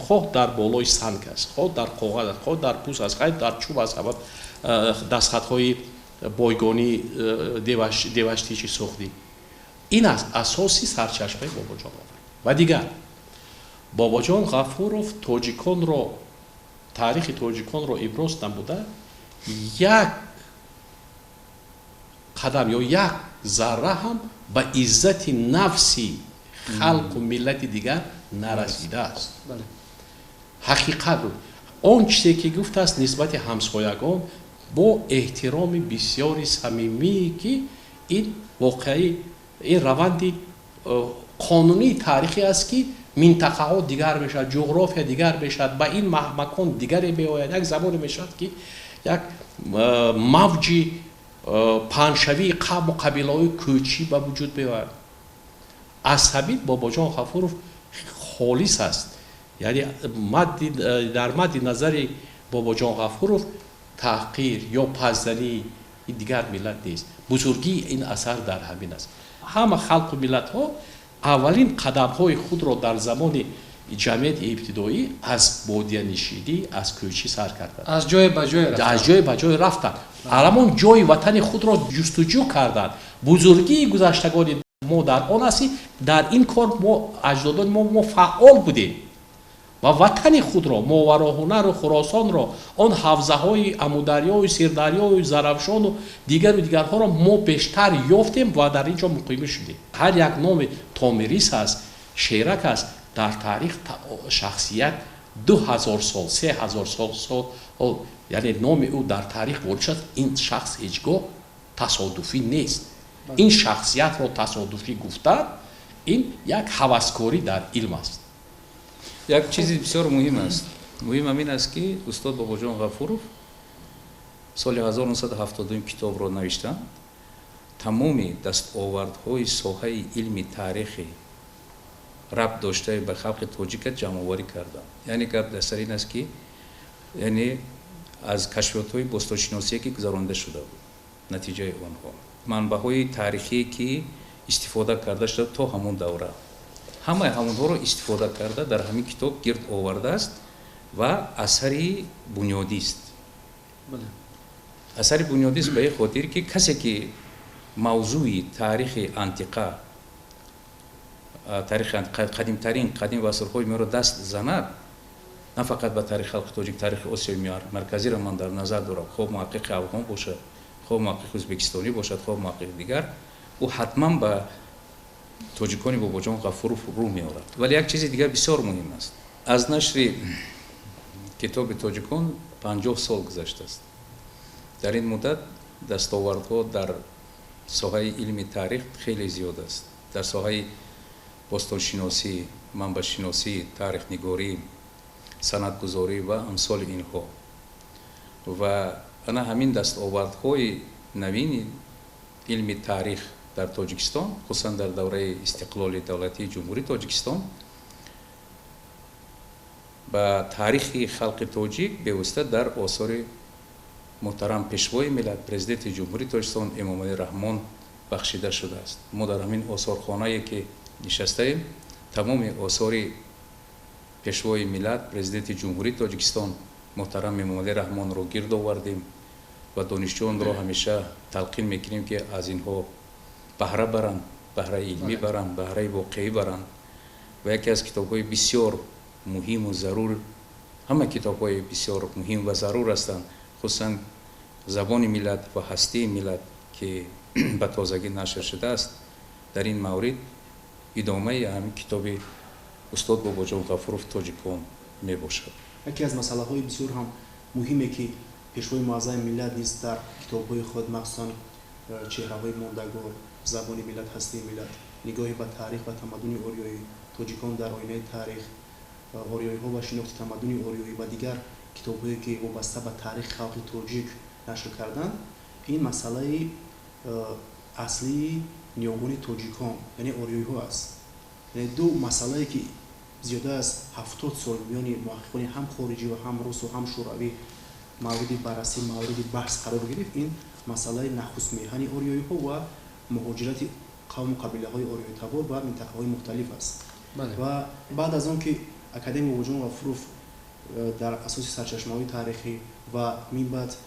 Speaker 3: хоҳ дар болои санг аст, хоҳ дар коғаз аст, хоҳ дар пӯст аст, хоҳ дар чӯб аст, дастхатҳои бойгонии Деваштичи Суғдӣ, ин аст асоси сарчашмаи Бобоҷон Ғафуров. Ва дигар, Бобоҷон Ғафуров тоҷиконро, таърихи тоҷиконро иброз намуда, як қадам ё як зарра ҳам ба иззати нафси халқу миллати дигар нарасидааст. Ҳақиқат, он чизе ки гуфтааст нисбати ҳамсоягон, бо эҳтироми бисёри самимие, ки ин воқеаи, ин раванди қонунии таърихӣ аст, ки минтақаҳо дигар мешавад, ҷуғрофия дигар мешавад, ба ин макон дигаре меояд, як замоне мешавад, ки як мавҷи паҳншавии қавму қабилаҳои кӯчӣ ба вуҷуд меояд. Аз ҳамин Бобоҷон Ғафуров холис аст, яъне дар мадди назари Бобоҷон Ғафуров таҳқир ё паззании дигар миллат нест. Бузургии ин асар дар ҳамин аст. Ҳама халқу миллатҳо аввалин қадамҳои худро дар замони ҷамъияти ибтидоӣ аз бодиянишинӣ, аз кӯчӣ сар карданд.
Speaker 1: Аз ҷое ба ҷое.
Speaker 3: Аз ҷое ба ҷое рафтанд, ҳамон ҷои ватани худро ҷустуҷӯ карданд. Бузургии гузаштагони Мо дар он ҳастем, дар ин кор мо аҷдодони мо фаъол будем ва ватани худро, Мовароҳунару Хуросонро, он ҳавзаҳои Амударёю Сирдарёю Зарафшону дигару дигарҳоро мо бештар ёфтем ва дар ин ҷо муқимӣ шудем. Ҳар як номи Томирис аст, Шерак аст, дар таърих шахсият 2000 сол, 3000 сол, яъне номи ӯ дар таърих ворид шуд. Ин шахс ҳеҷ гоҳ тасодуфӣ нест. Ин шахсиятро тасодуфӣ гуфтан ин як ҳаваскорӣ дар илм аст.
Speaker 2: Як чизи бисёр муҳим аст. Муҳим ҳамин аст, ки устод Бобоҷон Ғафуров соли 1972 китобро навиштанд. Тамоми дастовардҳои соҳаи илми таърихи рабт доштаи ба халқи тоҷика ҷамъоварӣ карданд. Яъне гап дар сар ин аст, ки яъне аз кашфиётҳои бостоншиносие, ки гузаронида шуда буд, натиҷаи онҳо, манбаъҳои таърихие, ки истифода карда шуда то ҳамон давра, ҳамаи ҳамонҳоро истифода карда дар ҳамин китоб гирд овардааст ва асари бунёдист. Асари бунёдист ба ин хотир, ки касе ки мавзӯи таърихи антиқа, таърихи қадимтарин қадим ва асрҳои миёнро даст занад, на фақат ба таърихи халқи тоҷик, таърихи Осиёи Марказиро ман дар назар дорам, хоб муҳаққиқи афғон бошад, хоб муҳаққиқи ӯзбекистонӣ бошад, хоб муҳаққиқи дигар, ӯ ҳатман ба тоҷикони Бобоҷон Ғафуров рӯ меорад. Вале як чизи дигар бисёр муҳим аст. Аз нашри китоби тоҷикон 50 сол гузаштааст. Дар ин муддат дастовардҳо дар соҳаи илми таърих хеле зиёд аст. Дар соҳаи бостоншиносӣ, манбаъшиносӣ, таърихнигорӣ, санъатгузорӣ ва амсоли инҳо. Ва ана ҳамин дастовардҳои навини илми таърих дар Тоҷикистон, хусусан дар давраи истиқлоли давлатии Ҷумҳурии Тоҷикистон, ба таърихи халқи тоҷик бевосита дар осори муҳтарам Пешвои миллат, Президенти Ҷумҳурии Тоҷикистон Эмомалӣ Раҳмон бахшида шудааст. Мо дар ҳамин осорхонае, ки нишастаем, тамоми осори Пешвои миллат, Президенти Ҷумҳурии Тоҷикистон муҳтарам Эмомалӣ Раҳмонро гирд овардем ва донишҷӯёнро ҳамеша талқин мекунем, ки аз инҳо баҳра баранд, баҳраи илмӣ баранд, баҳраи воқеӣ баранд. Ва яке аз китобҳои бисёр муҳиму зарур, ҳама китобҳои бисёр муҳим ва зарур ҳастанд, хусусан Забони миллат ва ҳастии миллат, ки ба тозагӣ нашр шудааст, дар ин маврид идомаи ҳамин китоби устод Бобоҷон Ғафуров Тоҷикон мебошад.
Speaker 4: Яке аз масъалаҳои бисёр ҳам муҳиме, ки Пешвои муаззами миллат низ дар китобҳои худ, махсусан Чеҳраҳои мондагор, Забони миллат, ҳастии миллат, Нигоҳе ба таърих ва тамаддуни ориёӣ, Тоҷикон дар оинаи таърих, Ориёиҳо ва шинохти тамаддуни ориёӣ ва дигар китобҳое, ки вобаста ба таърихи халқи тоҷик нашр карданд, ин масъалаи аслии ниёгони тоҷикон, яъне ориёиҳо аст. Яъне ду масъалае, ки зиёда аз 70 сол миёни муҳаққиқони ҳам хориҷӣ ва ҳам русу ҳам шӯравӣ мавриди баррасӣ, мавриди баҳс қарор гирифт, ин масъалаи нахустмеҳани ориёиҳо ва муҳоҷирати қавму қабилаҳои ориёитабор ба минтақаҳои мухталиф аст. Ва баъд аз он ки академик Бобоҷон Ғафуров дар асоси сарчашмаҳои таърихӣ ва минбаъд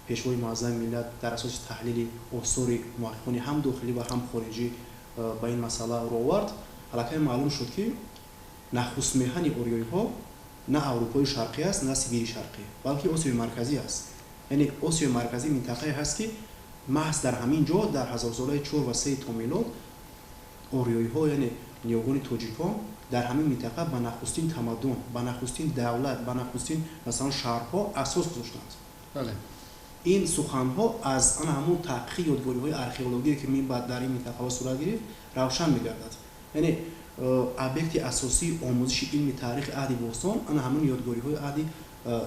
Speaker 4: Пешвои муаззами миллат дар асоси таҳлили осори муҳаққиқони ҳам дохилӣ ва ҳам хориҷӣ ба ин масъала рӯ овард, аллакай маълум шуд, ки нахустмеҳани ориёиҳо на Аврупои Шарқӣ аст, на Сибири Шарқӣ, балки Осиёи Марказӣ аст. Яъне Осиёи Марказӣ минтақае ҳаст, ки маҳз дар ҳамин ҷо дар ҳазорсолаи 4 ва 3 то милод ориёиҳо, яъне ниёгони тоҷикон, дар ҳамин минтақа ба нахустин тамаддун, ба нахустин давлат, ба нахустин, масалан, шаҳрҳо асос гузоштанд. Ин суханҳо аз ана ҳамун таҳқиқи ёдгориҳои археологие, ки минбаъд дар ин минтақаҳо сурат гирифт, равшан мегардад. Яъне объекти асосии омӯзиши илми таърихи аҳди бостон ана ҳамун ёдгориҳои аҳди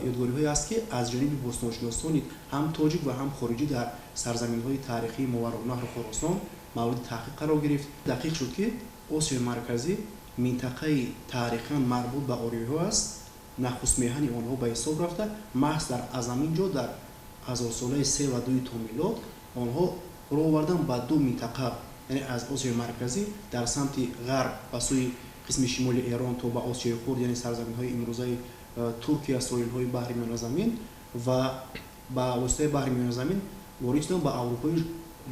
Speaker 4: ёдгориҳое аст, ки аз ҷониби бостоншиносони ҳам тоҷик ва ҳам хориҷӣ дар сарзаминҳои таърихии Мовароуннаҳру Хоросон мавриди таҳқиқ қарор гирифт. Дақиқ шуд, ки Осиёи Марказӣ минтақаи таърихан марбут ба ориёиҳо аст, нахустмеҳани онҳо ба ҳисоб рафта, маҳз дар аз ҳамин ҷо дар ҳазорсолаи 3 ва 2 то милод онҳо рӯ овардан ба ду минтақа, яъне аз Осиёи Марказӣ дар самти ғарб ба сӯи қисми шимоли Эрон то ба Осиёи Хурд, яъне сарзаминҳои имрӯзаи Туркия, соҳилҳои баҳри Миёназамин, ва ба воситаи баҳри Миёназамин ворид шуданд ба Аврупои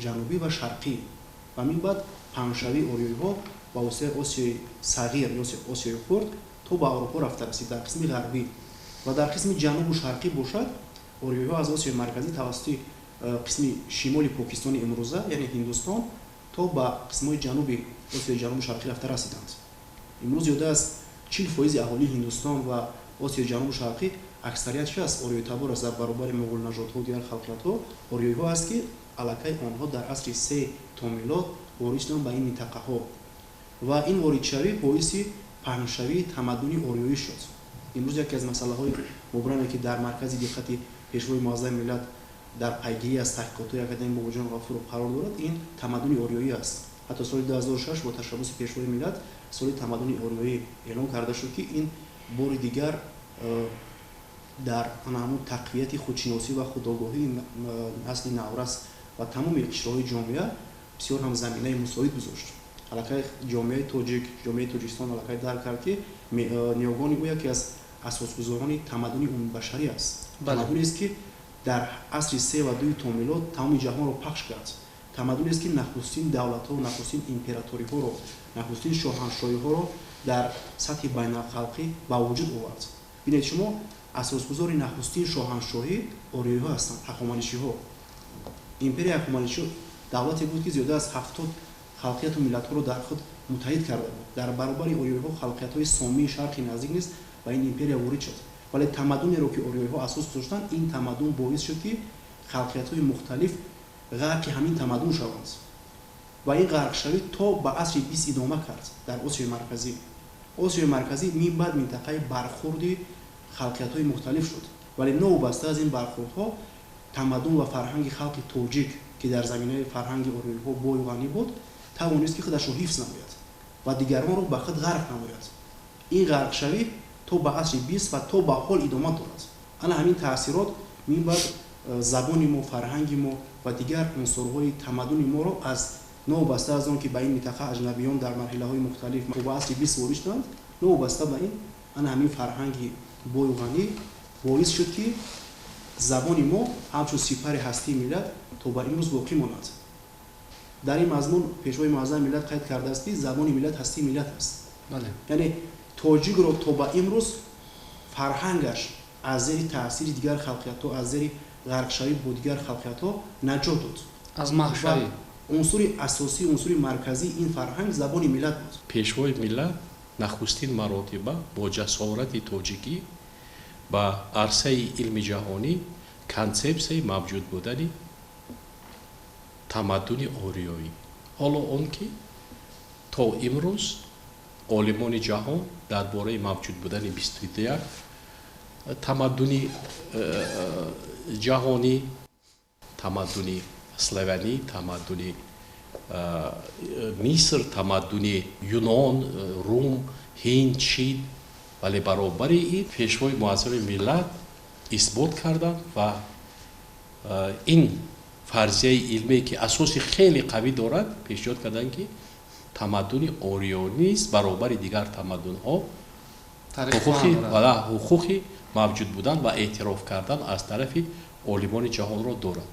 Speaker 4: Ҷанубӣ ва Шарқӣ ва минбаъд паҳншавии ориёиҳо ба воситаи Осиёи Сағир ё Осиёи Хурд то ба Аврупо рафта расид дар қисми ғарбӣ ва дар қисми ҷанубу шарқӣ бошад, ориёиҳо аз Осиёи Марказӣ тавассути қисми шимоли Покистони имрӯза, яъне Ҳиндустон, то ба қисмҳои ҷануби Осиёи Ҷанубу Шарқӣ рафта расиданд. Имрӯз зиёда аз 40% аҳолии Ҳиндустон ва Осиёи Ҷанубу Шарқӣ аксарият чи аст? Ориёитабор аст. Дар баробари муғулнажодҳо дигар халқиятҳо ориёиҳо аст, ки аллакай онҳо дар асри 3 то милод ворид шуданд ба ин минтақаҳо ва ин воридшавӣ боиси паҳншавии тамаддуни ориёӣ шуд. Имрӯз яке аз масъалаҳои мубраме, ки дар маркази диққати Пешвои муаззами миллат дар пайгирӣ аз таҳқиқотҳои академик Бобоҷон Ғафуров қарор дорад, ин тамаддуни ориёӣ аст. Ҳатто соли 2006 бо ташаббуси Пешвои миллат соли тамаддуни ориёӣ эълон карда шуд, ки ин бори дигар дар ҳамон тақвияти худшиносӣ ва худогоҳии насли наврас ва тамоми қишрҳои ҷомеа бисёр ҳам заминаи мусоид гузошт. Аллакай ҷомеаи тоҷик, ҷомеаи Тоҷикистон аллакай дарк кард, ки ниёгони ӯ яке аз асосгузорони тамаддуни умумибашарӣ аст. Тамаддунест, ки дар асри 3 ва 2 то милод тамоми ҷаҳонро пахш кард. Тамаддунест, ки нахустин давлатҳо, нахустин императориҳоро, нахустин шоҳаншоҳиҳоро дар сатҳи байналхалқӣ ба вуҷуд овард. Бинед шумо, асосгузори нахустин шоҳаншоҳӣ ориёиҳо ҳастанд, ҳахоманишиҳо. Империяи ҳахоманишиҳо давлате буд, ки зиёда аз 70 халқияту миллатҳоро дар худ муттаҳид карда буд. Дар баробари ориёиҳо халқиятҳои сомии шарқи наздик низ ба ин империя ворид шуд. Вале тамаддунеро, ки ориёиҳо асос гузоштанд, ин тамаддун боис шуд, ки халқиятҳои мухталиф ғарқи ҳамин тамаддун шаванд ва ин ғарқшавӣ то ба асри 20 идома кард дар Осиёи Марказӣ. Осиёи Марказӣ мин баъд минтақаи бархурди халқиятҳои мухталиф шуд. Вале новобаста аз ин бархурдҳо тамаддун ва фарҳанги халқи тоҷик, ки дар заминаи фарҳанги ориёиҳо бою ғанӣ буд, тавонист, ки худашро ҳифз намояд ва дигаронро ба худ ғарқ намояд. Ин ғарқшавӣ то ба асри 20 ва то ба ҳол идома дорад. Ана ҳамин таъсирот минбаъд забони мо, фарҳанги мо ва дигар унсурҳои тамаддуни моро аз новобаста аз он ки ба ин минтақа аҷнабиён дар марҳилаҳои мухталиф то ба асри 20 ворид шуданд, новобаста ба ин ана ҳамин фарҳанги бою ғанӣ боис шуд, ки забони мо ҳамчун сипари ҳастии миллат то ба имрӯз боқӣ монад. Дар ин мазмун Пешвои муаззами миллат қайд кардааст, ки забони миллат ҳастии миллат аст. Яъне тоҷикро то ба имрӯз фарҳангаш аз зери таъсири дигар халқиятҳо, аз зери ғарқшавӣ бо дигар халқиятҳо наҷот дод.
Speaker 1: Аз маҳвшавӣ.
Speaker 4: Унсури асосӣ, унсури марказии ин фарҳанг забони миллат буд.
Speaker 3: Пешвои миллат нахустин маротиба бо ҷасорати тоҷикӣ ба арсаи илми ҷаҳонӣ консепсияи мавҷуд будани тамаддуни ориёӣ, ҳоло он ки то имрӯз олимони ҷаҳон дар бораи мавҷуд будани 21 тамаддуни ҷаҳонӣ, тамаддуни славянӣ, тамаддуни Миср, тамаддуни Юнон, Рум, Ҳинд, Чин, вале баробари ин Пешвои муаззами миллат исбот карданд ва ин фарзияи илмие, ки асоси хеле қавӣ дорад, пешниҳод карданд, ки тамаддуни ориёнӣ низ баробари дигар тамаддунҳо ҳуқуқи мавҷуд будан ва эътироф кардан аз тарафи олимони ҷаҳонро дорад.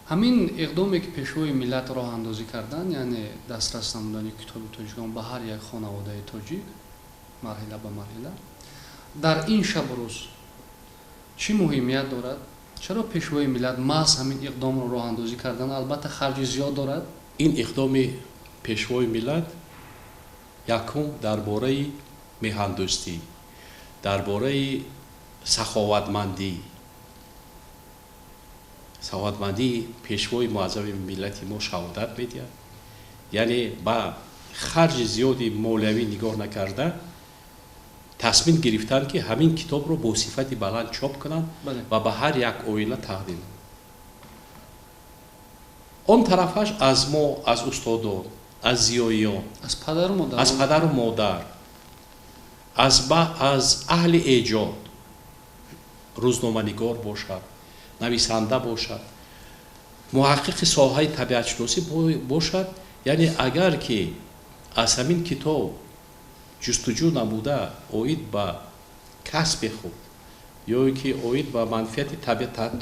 Speaker 1: Ҳамин иқдоме, ки Пешвои миллат роҳандозӣ карданд, яъне дастрас намудани китоби тоҷикон ба ҳар як хонаводаи тоҷик марҳила ба марҳила, дар ин шабу рӯз чӣ муҳимият дорад? Чаро Пешвои миллат маҳз ҳамин иқдомро роҳандозӣ карданд? Албатта, харҷи зиёд дорад.
Speaker 3: Ин иқдоми Пешвои миллат якум дар бораи меҳандӯстӣ, дар бораи саховатмандӣ, саховатмандии Пешвои муаззами миллати мо шаҳодат медиҳад. Яъне ба харҷи зиёди молиявӣ нигоҳ накарда, тасмим гирифтанд, ки ҳамин китобро бо сифати баланд чоп кунанд ва ба ҳар як оила тақдим. Он тарафаш аз мо, аз устодон, аз зиёиён, аз падару модар, аз аҳли эҷод, рӯзноманигор бошад, нависанда бошад, муҳаққиқи соҳаи табиатшиносӣ бошад, яъне агар ки аз ҳамин китоб ҷустуҷӯ намуда, оид ба касби худ ё ки оид ба манфиати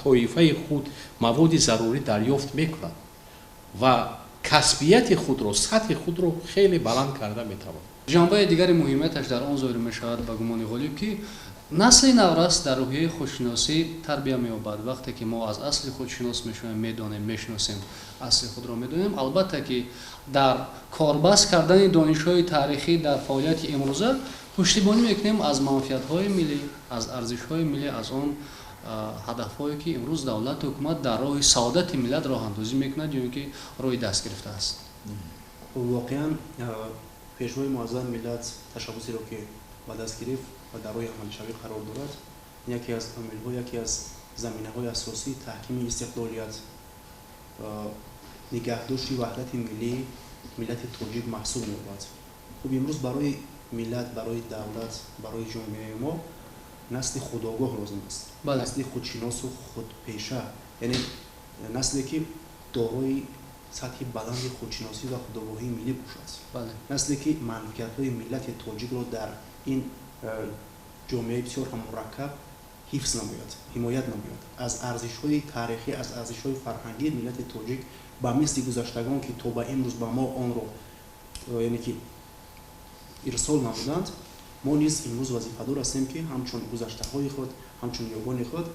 Speaker 3: тоифаи худ маводи зарурӣ дарёфт мекунад ва Касбияти худро, сатҳи худро хеле баланд карда метавонад.
Speaker 1: Ҷанбаи дигари муҳимияташ дар он зоҳир мешавад, ба гумони Ғолиб, ки насли наврас дар рӯҳияи худшиносӣ тарбия меёбад. Вақте ки мо аз асли худ шинос мешавем, медонем, мешиносем, асли худро медонем, албатта ки дар корбаст кардани донишҳои таърихӣ дар фаъолияти имрӯза пуштибонӣ мекунем аз манфиатҳои миллӣ, аз арзишҳои миллӣ, аз он ҳадафҳое ки имрӯз давлату ҳукумат дар роҳи саодати миллат роҳандозӣ мекунад ё ин ки рӯи даст гирифтааст.
Speaker 4: Воқеан, пешвои муаззами миллат ташаббусеро ки ба даст гирифт ва дар роҳи амалишавӣ қарор дорад, яке аз омилҳо, яке аз заминаҳои асосии таҳкими истиқлолият, нигаҳдошти ваҳдати миллии миллати тоҷик маҳсуб меёбад. Хуб, имрӯз барои миллат, барои давлат, барои ҷомеаи мо насли худогоҳ лозим аст, насли худшиносу худпеша, яъне насле ки дорои сатҳи баланди худшиносӣ ва худогоҳии миллӣ бошад, насле ки манфиатҳои миллати тоҷикро дар ин ҷомеаи бисёр ҳам мураккаб ҳифз намояд, ҳимоят намояд, аз арзишҳои таърихӣ, аз арзишҳои фарҳангии миллати тоҷик ба мисли гузаштагон, ки то ба имрӯз ба мо онро, яъне ки ирсол намуданд, мо низ имрӯз вазифадор ҳастем, ки ҳамчун гузаштаҳои худ, ҳамчун ниёгони худ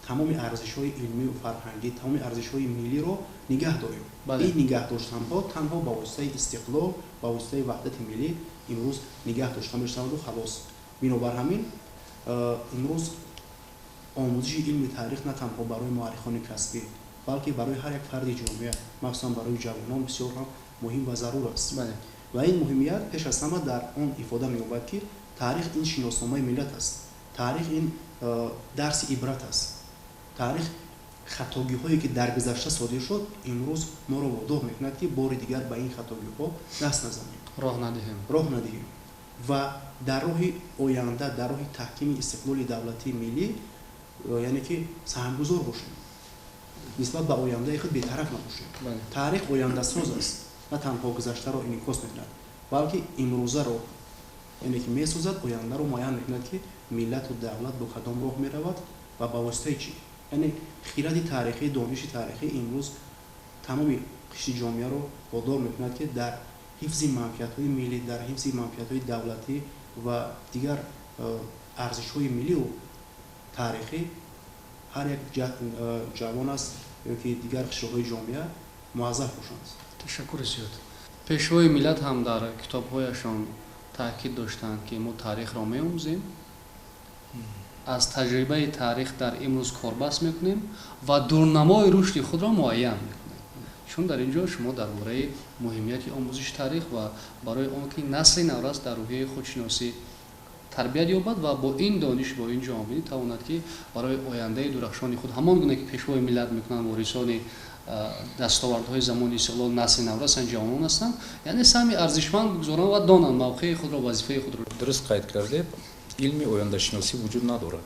Speaker 4: тамоми арзишҳои илмию фарҳангӣ, тамоми арзишҳои миллиро нигаҳ дорем. Ин нигаҳ доштанҳо танҳо ба воситаи истиқлол, ба воситаи ваҳдати миллӣ имрӯз нигаҳ дошта мешаваду халос. Бинобар ҳамин, имрӯз омӯзиши илми таърих на танҳо барои муаррихони касбӣ, балки барои ҳар як фарди ҷомеа, махсусан барои ҷавонон, бисёр ҳам муҳим ва зарур аст. Ва ин муҳимият пеш аз ҳама дар он ифода меёбад, ки таърих ин шиносномаи миллат аст, таърих ин дарси ибрат аст, таърих хатогиҳое ки дар гузашта содир шуд, имрӯз моро водор мекунад, ки бори дигар ба ин хатогиҳо даст назанем,
Speaker 1: роҳ надиҳем,
Speaker 4: роҳ надиҳем ва дар роҳи оянда, дар роҳи таҳкими истиқлоли давлатии миллӣ, яъне ки саҳмгузор бошем, нисбат ба ояндаи худ бетараф набошем. Таърих ояндасоз аст, на танҳо гузаштаро инъикос мекунад, балки имрӯзаро, яъне ки месозад, ояндаро муайян мекунад, ки миллату давлат бо кадом роҳ меравад ва ба воситаи чӣ. Яъне хиради таърихӣ, дониши таърихӣ имрӯз тамоми қишри ҷомеаро водор мекунад, ки дар ҳифзи манфиатҳои миллӣ, дар ҳифзи манфиатҳои давлатӣ ва дигар арзишҳои миллию таърихӣ ҳар як ҷавон аст ё ки дигар қишрҳои ҷомеа муаззаф бошанд.
Speaker 1: Ташаккури зиёд. Пешвои миллат ҳам дар китобҳояшон таъкид доштанд, ки мо таърихро меомӯзем, аз таҷрибаи таърих дар имрӯз корбаст мекунем ва дурнамои рушди худро муайян мекунем. Чун дар ин ҷо шумо дар бораи муҳимияти омӯзиши таърих ва барои он ки насли наврас дар рӯҳияи худшиносӣ тарбият ёбад ва бо ин дониш, бо ин ҷаҳонбинӣ тавонад, ки барои ояндаи дурахшони худ, ҳамон гуна ки пешвои миллат мекунанд, ворисони дастовардҳои замони истиқлол насли наврасанд, ҷавонон ҳастанд, яъне саҳми арзишманд бигузоранд ва донанд мавқеи худро, вазифаи худро.
Speaker 2: Дуруст қайд кардед, илми ояндашиносӣ вуҷуд надорад,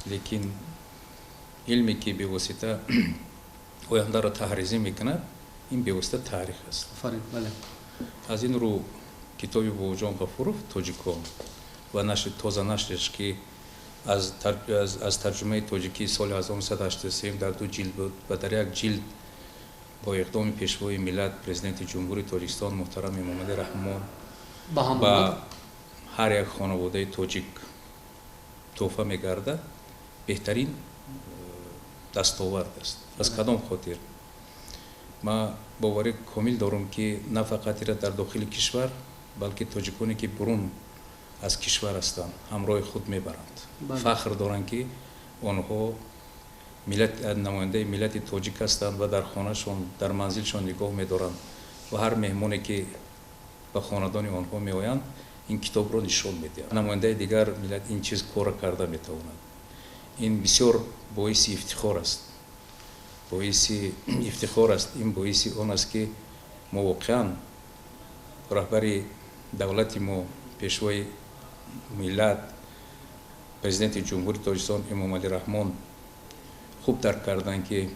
Speaker 2: лекин илме ки бевосита ояндаро таҳризӣ мекунад, ин бевосита таърих аст.
Speaker 1: Офарин, бале.
Speaker 2: Аз ин рӯ китоби Бобоҷон Ғафуров «Тоҷикон» ва нашри тоза, нашреш ки аз тарҷумаи тоҷикии соли 1983 дар ду ҷилд буд ва дар як ҷилд бо иқдоми пешвои миллат, Президенти Ҷумҳурии Тоҷикистон муҳтарам Эмомалӣ Раҳмон ба ҳар як хонаводаи тоҷик тӯҳфа мегардад, беҳтарин дастовард аст. Аз кадом хотир? Ман боварӣ комил дорам, ки на фақат ира дар дохили кишвар, балки тоҷиконе ки бурун аз кишвар ҳастанд, ҳамроҳи худ мебаранд, фахр доранд, ки онҳо намояндаи миллати тоҷик ҳастанд ва дар хонашон, дар манзилшон нигоҳ медоранд ва ҳар меҳмоне ки ба хонадони онҳо меоянд, ин китобро нишон медиҳанд. Намояндаи дигар миллат ин чиз кора карда метавонад? Ин бисёр боиси ифтихор аст, боиси ифтихор аст. Ин боиси он аст, ки мо воқеан раҳбари давлати мо, пешвои миллат, Президенти Ҷумҳурии Тоҷикистон Эмомалӣ Раҳмон хуб дарк карданд, ки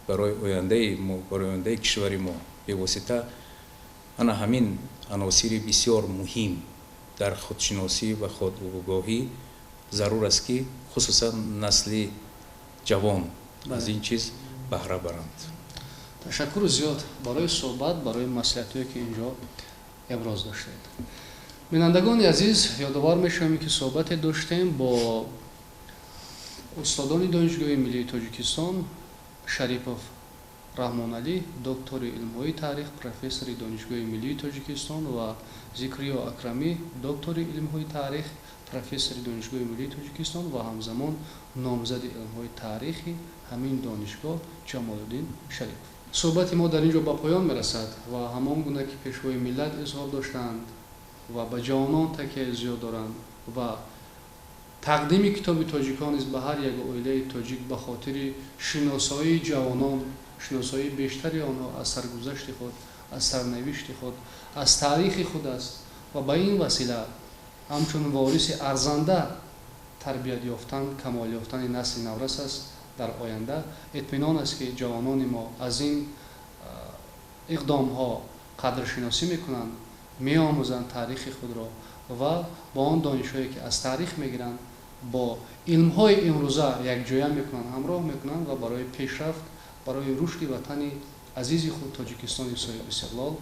Speaker 2: барои ояндаи мо, барои ояндаи кишвари мо бевосита ана ҳамин аносири бисёр муҳим дар худшиносӣ ва худогоҳӣ зарур аст, ки хусусан насли ҷавон аз ин чиз баҳра баранд.
Speaker 1: Ташаккури зиёд барои суҳбат, барои маслиҳатҳое, ки инҷо иброз доштед. Бинандагони азиз, ёдовар мешавем, ки суҳбате доштем бо устодони Донишгоҳи миллии Тоҷикистон Шарипов Раҳмоналӣ, доктори илмҳои таърих, профессори Донишгоҳи миллии Тоҷикистон, ва Зикриё Акрамӣ, доктори илмҳои таърих, профессори Донишгоҳи миллии Тоҷикистон ва ҳамзамон номзади илмҳои таърихи ҳамин донишгоҳ Ҷамолиддин Шарипов. Суҳбати мо дар ин ҷо ба поён мерасад ва ҳамон гуна ки Пешвои миллат изҳор доштанд ва ба ҷавонон такияи зиёд доранд ва тақдими китоби тоҷикон низ ба ҳар як оилаи тоҷик ба хотири шиносоии ҷавонон, шиносоии бештари онҳо аз саргузашти худ, аз сарнавишти худ, аз таърихи худ аст ва ба ин васила ҳамчун вориси арзанда тарбият ёфтан, камол ёфтани насли наврас аст дар оянда. Итминон аст, ки ҷавонони мо аз ин иқдомҳо қадршиносӣ мекунанд, меомӯзанд таърихи худро ва бо он донишҳое, ки аз таърих мегиранд, бо илмҳои имрӯза якҷоя мекунанд, ҳамроҳ мекунанд ва барои пешрафт, барои рушди ватани азизи худ, Тоҷикистони соҳибистиқлол,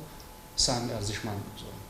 Speaker 1: саҳми арзишманд мегузоранд.